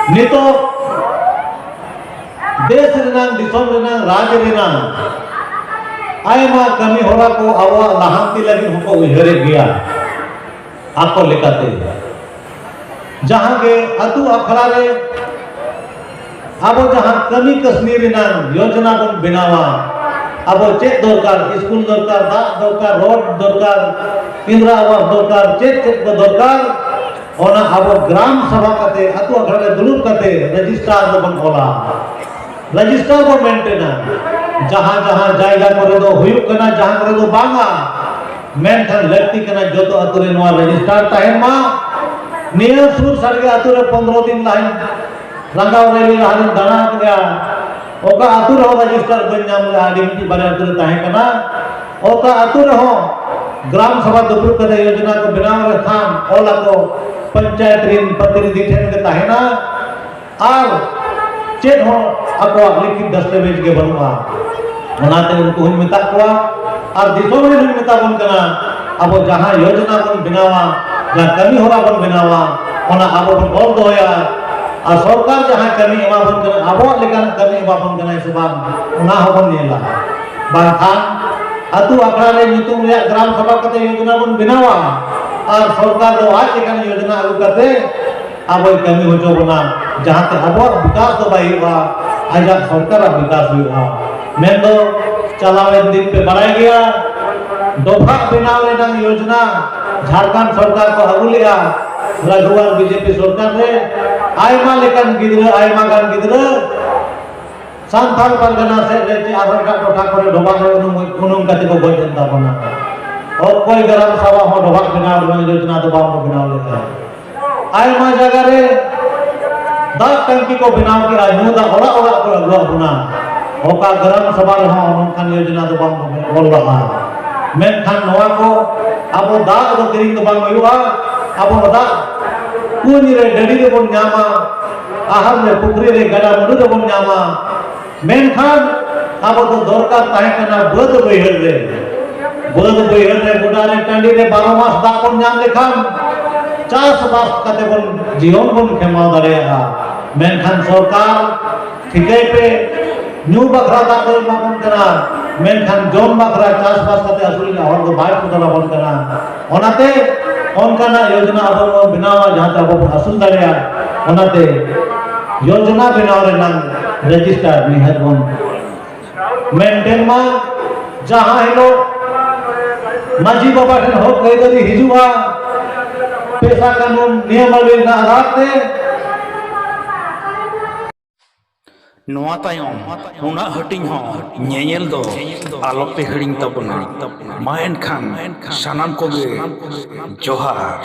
ᱱᱤᱛᱚᱜ ᱫᱮᱥ ᱨᱮᱱᱟᱜ, ᱫᱤᱥᱚᱢ ᱨᱮᱱᱟᱜ, ᱨᱟᱡᱽ ᱨᱮᱱᱟᱜ ᱟᱭᱢᱟ ᱠᱟᱹᱢᱤ ᱦᱚᱨᱟ ᱠᱚ ᱟᱵᱚᱣᱟᱜ ᱞᱟᱦᱟᱱᱛᱤ ᱞᱟᱹᱜᱤᱫ ᱦᱚᱸᱠᱚ ᱩᱭᱦᱟᱹᱨᱮᱫ ᱜᱮᱭᱟ ᱟᱠᱚ ᱞᱮᱠᱟᱛᱮ᱾ ᱡᱟᱦᱟᱸ ᱜᱮ ᱟᱹᱛᱩ ᱟᱠᱷᱲᱟ ᱨᱮ ᱟᱵᱚ ᱡᱟᱦᱟᱸ ᱠᱟᱹᱢᱤ ᱠᱟᱹᱥᱱᱤ ᱨᱮᱱᱟᱜ ᱭᱳᱡᱚᱱᱟ ᱵᱚᱱ ᱵᱮᱱᱟᱣᱟ, ᱟᱵᱚ ᱪᱮᱫ ᱫᱚᱨᱠᱟᱨ, ᱥᱠᱩᱞ ᱫᱚᱨᱠᱟᱨ, ᱫᱟᱜ ᱫᱚᱨᱠᱟᱨ, ᱨᱳᱰ ᱫᱚᱨᱠᱟᱨ, ᱤᱱᱫᱨᱟ ᱟᱵᱟᱥ ᱫᱚᱨᱠᱟᱨ, ᱪᱮᱫ ᱪᱮᱫ ᱠᱚ ᱫᱚᱨᱠᱟᱨ, ᱚᱱᱟ ᱟᱵᱚ ᱜᱨᱟᱢ ᱥᱟᱵᱷᱟ ᱠᱟᱛᱮ, ᱟᱹᱛᱩ ᱟᱠᱷᱲᱟ ᱨᱮ ᱫᱩᱲᱩᱵ ᱠᱟᱛᱮ ᱨᱮᱡᱤᱥᱴᱟᱨ ᱨᱮᱵᱚᱱ ᱚᱞᱟ, ᱨᱮᱡᱤᱥᱴᱟᱨ ᱵᱚᱱ ᱢᱮᱱᱴᱮᱱᱟ᱾ ᱡᱟᱦᱟᱸ ᱡᱟᱦᱟᱸ ᱡᱟᱭᱜᱟ ᱠᱚᱨᱮ ᱫᱚ ᱦᱩᱭᱩᱜ ᱠᱟᱱᱟ, ᱡᱟᱦᱟᱸ ᱠᱚᱨᱮ ᱫᱚ ᱵᱟᱝᱟ, ᱢᱮᱱᱠᱷᱟᱱ ᱞᱟᱹᱠᱛᱤ ᱠᱟᱱᱟ ᱡᱚᱛᱚ ᱟᱹᱛᱩ ᱨᱮ ᱱᱚᱣᱟ ᱨᱮᱡᱤᱥᱴᱟᱨ ᱛᱟᱦᱮᱱ ᱢᱟ᱾ ᱱᱤᱭᱟᱹ ᱥᱩᱨ ᱥᱟᱰᱜᱮ ᱟᱹᱛᱩ ᱨᱮ ᱯᱚᱱᱫᱽᱨᱚ ᱫᱤᱱ ᱞᱟᱦᱟᱧ ᱨᱟᱸᱜᱟᱣ ᱨᱮᱞᱤ ᱞᱟᱦᱟᱨᱮᱧ ᱫᱟᱬᱟ ᱠᱮᱫᱼᱟ, ᱚᱠᱟ ᱟᱹᱛᱩ ᱨᱮᱦᱚᱸ ᱨᱮᱡᱤᱥᱴᱟᱨ ᱵᱟᱹᱧ ᱧᱟᱢ ᱞᱮᱫᱼᱟ᱾ ᱟᱹᱰᱤ ᱢᱤᱫᱴᱤᱡ ᱵᱟᱨᱭᱟ ᱟᱹᱛᱩ ᱨᱮ ᱛᱟᱦᱮᱸ ᱠᱟᱱᱟ᱾ ᱚᱠᱟ ᱟᱹᱛᱩ ᱨᱮᱦᱚᱸ ᱜᱨᱟᱢ ᱥᱟᱵᱷᱟ ᱫᱩᱯᱲᱩᱵ ᱠᱟᱛᱮ ᱭᱳᱡᱚᱱᱟ ᱠᱚ ᱵᱮᱱᱟᱣ ᱞᱮᱠᱷᱟᱱ ᱚᱞ ᱟᱠᱚ ᱯᱚᱧᱪᱟᱭᱮᱛ ᱨᱤᱱ ᱯᱨᱚᱛᱤᱱᱤᱫᱷᱤ ᱴᱷᱮᱱ ᱜᱮ ᱛᱟᱦᱮᱱᱟ᱾ ᱟᱨ ᱪᱮᱫ ᱦᱚᱸ ᱟᱠᱚᱣᱟᱜ ᱞᱤᱠᱷᱤᱛ ᱫᱟᱥᱛᱟᱵᱮᱡᱽ ᱜᱮ ᱵᱟᱹᱱᱩᱜᱼᱟ᱾ ᱚᱱᱟᱛᱮ ᱩᱱᱠᱩ ᱦᱚᱸᱧ ᱢᱮᱛᱟᱜ ᱠᱚᱣᱟ ᱟᱨ ᱫᱤᱥᱚᱢ ᱨᱮ ᱦᱚᱸᱧ ᱢᱮᱛᱟ ᱵᱚᱱ ᱠᱟᱱᱟ, ᱟᱵᱚ ᱡᱟᱦᱟᱸ ᱭᱳᱡᱚᱱᱟ ᱵᱚᱱ ᱵᱮᱱᱟᱣᱟ, ᱡᱟᱦᱟᱸ ᱠᱟᱹᱢᱤ ᱦᱚᱨᱟ ᱵᱚᱱ ᱵᱮᱱᱟᱣᱟ, ᱚᱱᱟ ᱟᱵᱚ ᱵᱚᱱ ᱚᱞ ᱫᱚᱦᱚᱭᱟ᱾ ᱟᱨ ᱥᱚᱨᱠᱟᱨ ᱡᱟᱦᱟᱸ ᱠᱟᱹᱢᱤ ᱮᱢᱟ ᱵᱚᱱ ᱠᱟᱱᱟ, ᱟᱵᱚᱣᱟᱜ ᱞᱮᱠᱟᱱᱟᱜ ᱠᱟᱹᱢᱤ ᱮᱢᱟ ᱵᱚᱱ ᱠᱟᱱᱟᱭ ᱥᱮ ᱵᱟᱝ, ᱚᱱᱟ ᱦᱚᱸᱵᱚᱱ ᱧᱮᱞᱟ᱾ ᱵᱟᱝᱠᱷᱟᱱ ᱟᱹᱛᱩ ᱟᱠᱷᱲᱟ ᱨᱮ ᱧᱩᱛᱩᱢ ᱨᱮᱭᱟᱜ ᱜᱨᱟᱢ ᱥᱟᱵᱷᱟ ᱠᱟᱛᱮ ᱭᱳᱡᱚᱱᱟ ᱵᱚᱱ ᱵᱮᱱᱟᱣᱟ ᱟᱨ ᱥᱚᱨᱠᱟᱨ ᱫᱚ ᱟᱡ ᱞᱮᱠᱟᱱ ᱭᱳᱡᱚᱱᱟ ᱟᱹᱜᱩ ᱠᱟᱛᱮ ᱟᱵᱚᱭ ᱠᱟᱹᱢᱤ ᱦᱚᱪᱚ ᱵᱚᱱᱟ, ᱡᱟᱦᱟᱸᱛᱮ ᱟᱵᱚᱣᱟᱜ ᱵᱤᱠᱟᱥ ᱫᱚ ᱵᱟᱭ ᱦᱩᱭᱩᱜᱼᱟ, ᱟᱡᱟᱜ ᱥᱚᱨᱠᱟᱨᱟᱜ ᱵᱤᱠᱟᱥ ᱦᱩᱭᱩᱜᱼᱟ᱾ ᱢᱮᱱᱫᱚ ᱪᱟᱞᱟᱣᱮᱱ ᱫᱤᱱ ᱯᱮ ᱵᱟᱲᱟᱭ ᱜᱮᱭᱟ, ᱰᱚᱵᱷᱟᱜ ᱵᱮᱱᱟᱣ ᱨᱮᱱᱟᱜ ᱭᱳᱡᱚᱱᱟ ᱡᱷᱟᱲᱠᱷᱚᱸᱰ ᱥᱚᱨᱠᱟᱨ ᱠᱚ ᱟᱹᱜᱩ ᱞᱮᱫᱼᱟ, ᱨᱟᱜᱷᱩᱣᱟᱨ ᱵᱤᱡᱮᱯᱤ ᱥᱚᱨᱠᱟᱨ ᱨᱮ᱾ ᱟᱭᱢᱟ ᱞᱮᱠᱟᱱ ᱜᱤᱫᱽᱨᱟᱹ, ᱟᱭᱢᱟ ᱜᱟᱱ ᱜᱤᱫᱽᱨᱟᱹ ᱥᱟᱱᱛᱟᱲ ᱯᱟᱨᱜᱟᱱᱟ ᱥᱮᱫ ᱨᱮ ᱪᱮ ᱟᱨᱦᱚᱸ ᱮᱴᱟᱜ ᱴᱚᱴᱷᱟ ᱠᱚᱨᱮ ᱰᱚᱵᱷᱟᱜ ᱨᱮ ᱩᱱᱩᱢ, ᱩᱱᱩᱢ ᱠᱟᱛᱮ ᱠᱚ ᱜᱚᱡ ᱮᱱ ᱛᱟᱵᱚᱱᱟ᱾ ᱚᱠᱚᱭ ᱜᱨᱟᱢ ᱥᱚᱵᱷᱟ ᱦᱚᱸ ᱰᱚᱵᱷᱟᱜ ᱵᱮᱱᱟᱣ ᱨᱮᱱᱟᱜ ᱭᱳᱡᱽᱱᱟ ᱫᱚ ᱵᱟᱝ ᱠᱚ ᱵᱮᱱᱟᱣ ᱞᱮᱫᱟ᱾ ᱟᱭᱢᱟ ᱡᱟᱭᱜᱟ ᱨᱮ ᱫᱟᱜ ᱴᱟᱝᱠᱤ ᱠᱚ ᱵᱮᱱᱟᱣ ᱠᱮᱫᱟ, ᱧᱩ ᱫᱟᱜ ᱚᱲᱟᱜ ᱚᱲᱟᱜ ᱠᱚ ᱟᱹᱜᱩᱣᱟᱫ ᱵᱚᱱᱟ᱾ ᱚᱠᱟ ᱜᱨᱟᱢ ᱥᱚᱵᱷᱟ ᱨᱮᱦᱚᱸ ᱱᱚᱝᱠᱟᱱ ᱭᱳᱡᱽᱱᱟ ᱫᱚ ᱵᱟᱝ ᱠᱚ ᱚᱞ ᱞᱟᱜᱼᱟ᱾ ᱢᱮᱱᱠᱷᱟᱱ ᱱᱚᱣᱟ ᱠᱚ ᱟᱵᱚ ᱫᱟᱜ ᱫᱚ ᱠᱤᱨᱤᱧ ᱫᱚ ᱵᱟᱝ ᱦᱩᱭᱩᱜᱼᱟ᱾ ᱟᱵᱚ ᱫᱟᱜ ᱠᱩᱧ ᱨᱮ, ᱰᱟᱹᱰᱤ ᱨᱮᱵᱚᱱ ᱧᱟᱢᱟ, ᱟᱦᱟᱨ ᱨᱮ, ᱯᱩᱠᱷᱨᱤ ᱨᱮ, ᱜᱟᱰᱟ ᱢᱩᱰᱩ ᱨᱮᱵᱚᱱ ᱧᱟᱢᱟ᱾ ᱢᱮᱱᱠᱷᱟᱱ ᱟᱵᱚ ᱫᱚ ᱫᱚᱨᱠᱟᱨ ᱛᱟᱦᱮᱸ ᱠᱟᱱᱟ ᱵᱟᱹᱫᱽ ᱵᱟᱹᱭᱦᱟᱹᱲ ᱨᱮ᱾ ᱵᱟᱹᱫᱽ ᱵᱟᱹᱭᱦᱟᱹᱲ ᱨᱮ, ᱜᱚᱰᱟ ᱨᱮ, ᱴᱟᱺᱰᱤ ᱨᱮ ᱵᱟᱨᱚ ᱢᱟᱥ ᱫᱟᱜ ᱵᱚᱱ ᱧᱟᱢ ᱞᱮᱠᱷᱟᱱ ᱪᱟᱥᱵᱟᱥ ᱠᱟᱛᱮ ᱵᱚᱱ ᱡᱤᱭᱚᱱ ᱵᱚᱱ ᱠᱷᱮᱢᱟᱣ ᱫᱟᱲᱮᱭᱟᱜᱼᱟ᱾ ᱢᱮᱱᱠᱷᱟᱱ ᱥᱚᱨᱠᱟᱨ ᱴᱷᱤᱠᱟᱹᱭ ᱯᱮ, ᱧᱩ ᱵᱟᱠᱷᱨᱟ ᱫᱟᱜ ᱫᱚ ᱮᱢᱟ ᱵᱚᱱ ᱠᱟᱱᱟ, ᱢᱮᱱᱠᱷᱟᱱ ᱡᱚᱢ ᱵᱟᱠᱷᱨᱟ ᱪᱟᱥᱵᱟᱥ ᱠᱟᱛᱮ ᱟᱹᱥᱩᱞ ᱨᱮᱱᱟᱜ ᱦᱚᱨ ᱫᱚ ᱵᱟᱭ ᱥᱚᱫᱚᱨ ᱟᱵᱚᱱ ᱠᱟᱱᱟ᱾ ᱚᱱᱟᱛᱮ ᱚᱱᱠᱟᱱᱟᱜ ᱭᱳᱡᱽᱱᱟ ᱟᱵᱚ ᱵᱚᱱ ᱵᱮᱱᱟᱣᱟ ᱡᱟᱦᱟᱸᱛᱮ ᱟᱵᱚ ᱵᱚᱱ ᱟᱹᱥᱩᱞ ᱫᱟᱲᱮᱭᱟᱜᱼᱟ᱾ ᱚᱱᱟᱛᱮ ᱭᱳᱡᱽᱱᱟ ᱵᱮᱱᱟᱣ ᱨᱮᱱᱟᱜ ᱨᱮᱡᱤᱥᱴᱟᱨ ᱱᱤᱦᱟᱹᱛ ᱵᱚᱱ ᱢᱮᱱᱴᱮᱱ ᱢᱟ᱾ ᱡᱟᱦᱟᱸ ᱦᱤᱞᱳᱜ ᱢᱟᱹᱡᱷᱤ ᱵᱟᱵᱟ ᱴᱷᱮᱱ ᱦᱚᱠ ᱟᱹᱭᱫᱟᱹᱨᱤ ᱦᱤᱡᱩᱜᱼᱟ, ᱯᱮᱥᱟ ᱠᱟᱹᱱᱩᱱ ᱱᱤᱭᱚᱢᱟᱵᱟᱞᱤ ᱨᱮᱱᱟᱜ ᱟᱫᱷᱟᱨ ᱛᱮ, ᱱᱚᱣᱟ ᱛᱟᱭᱚᱢ ᱩᱱᱟᱹᱜ ᱦᱟᱹᱴᱤᱧ ᱦᱚᱸ ᱧᱮᱧᱮᱞ ᱫᱚ ᱟᱞᱚᱯᱮ ᱦᱤᱲᱤᱧ ᱛᱟᱵᱚᱱᱟ᱾ ᱢᱟ ᱮᱱᱠᱷᱟᱱ ᱥᱟᱱᱟᱢ ᱠᱚᱜᱮ ᱡᱚᱦᱟᱨ᱾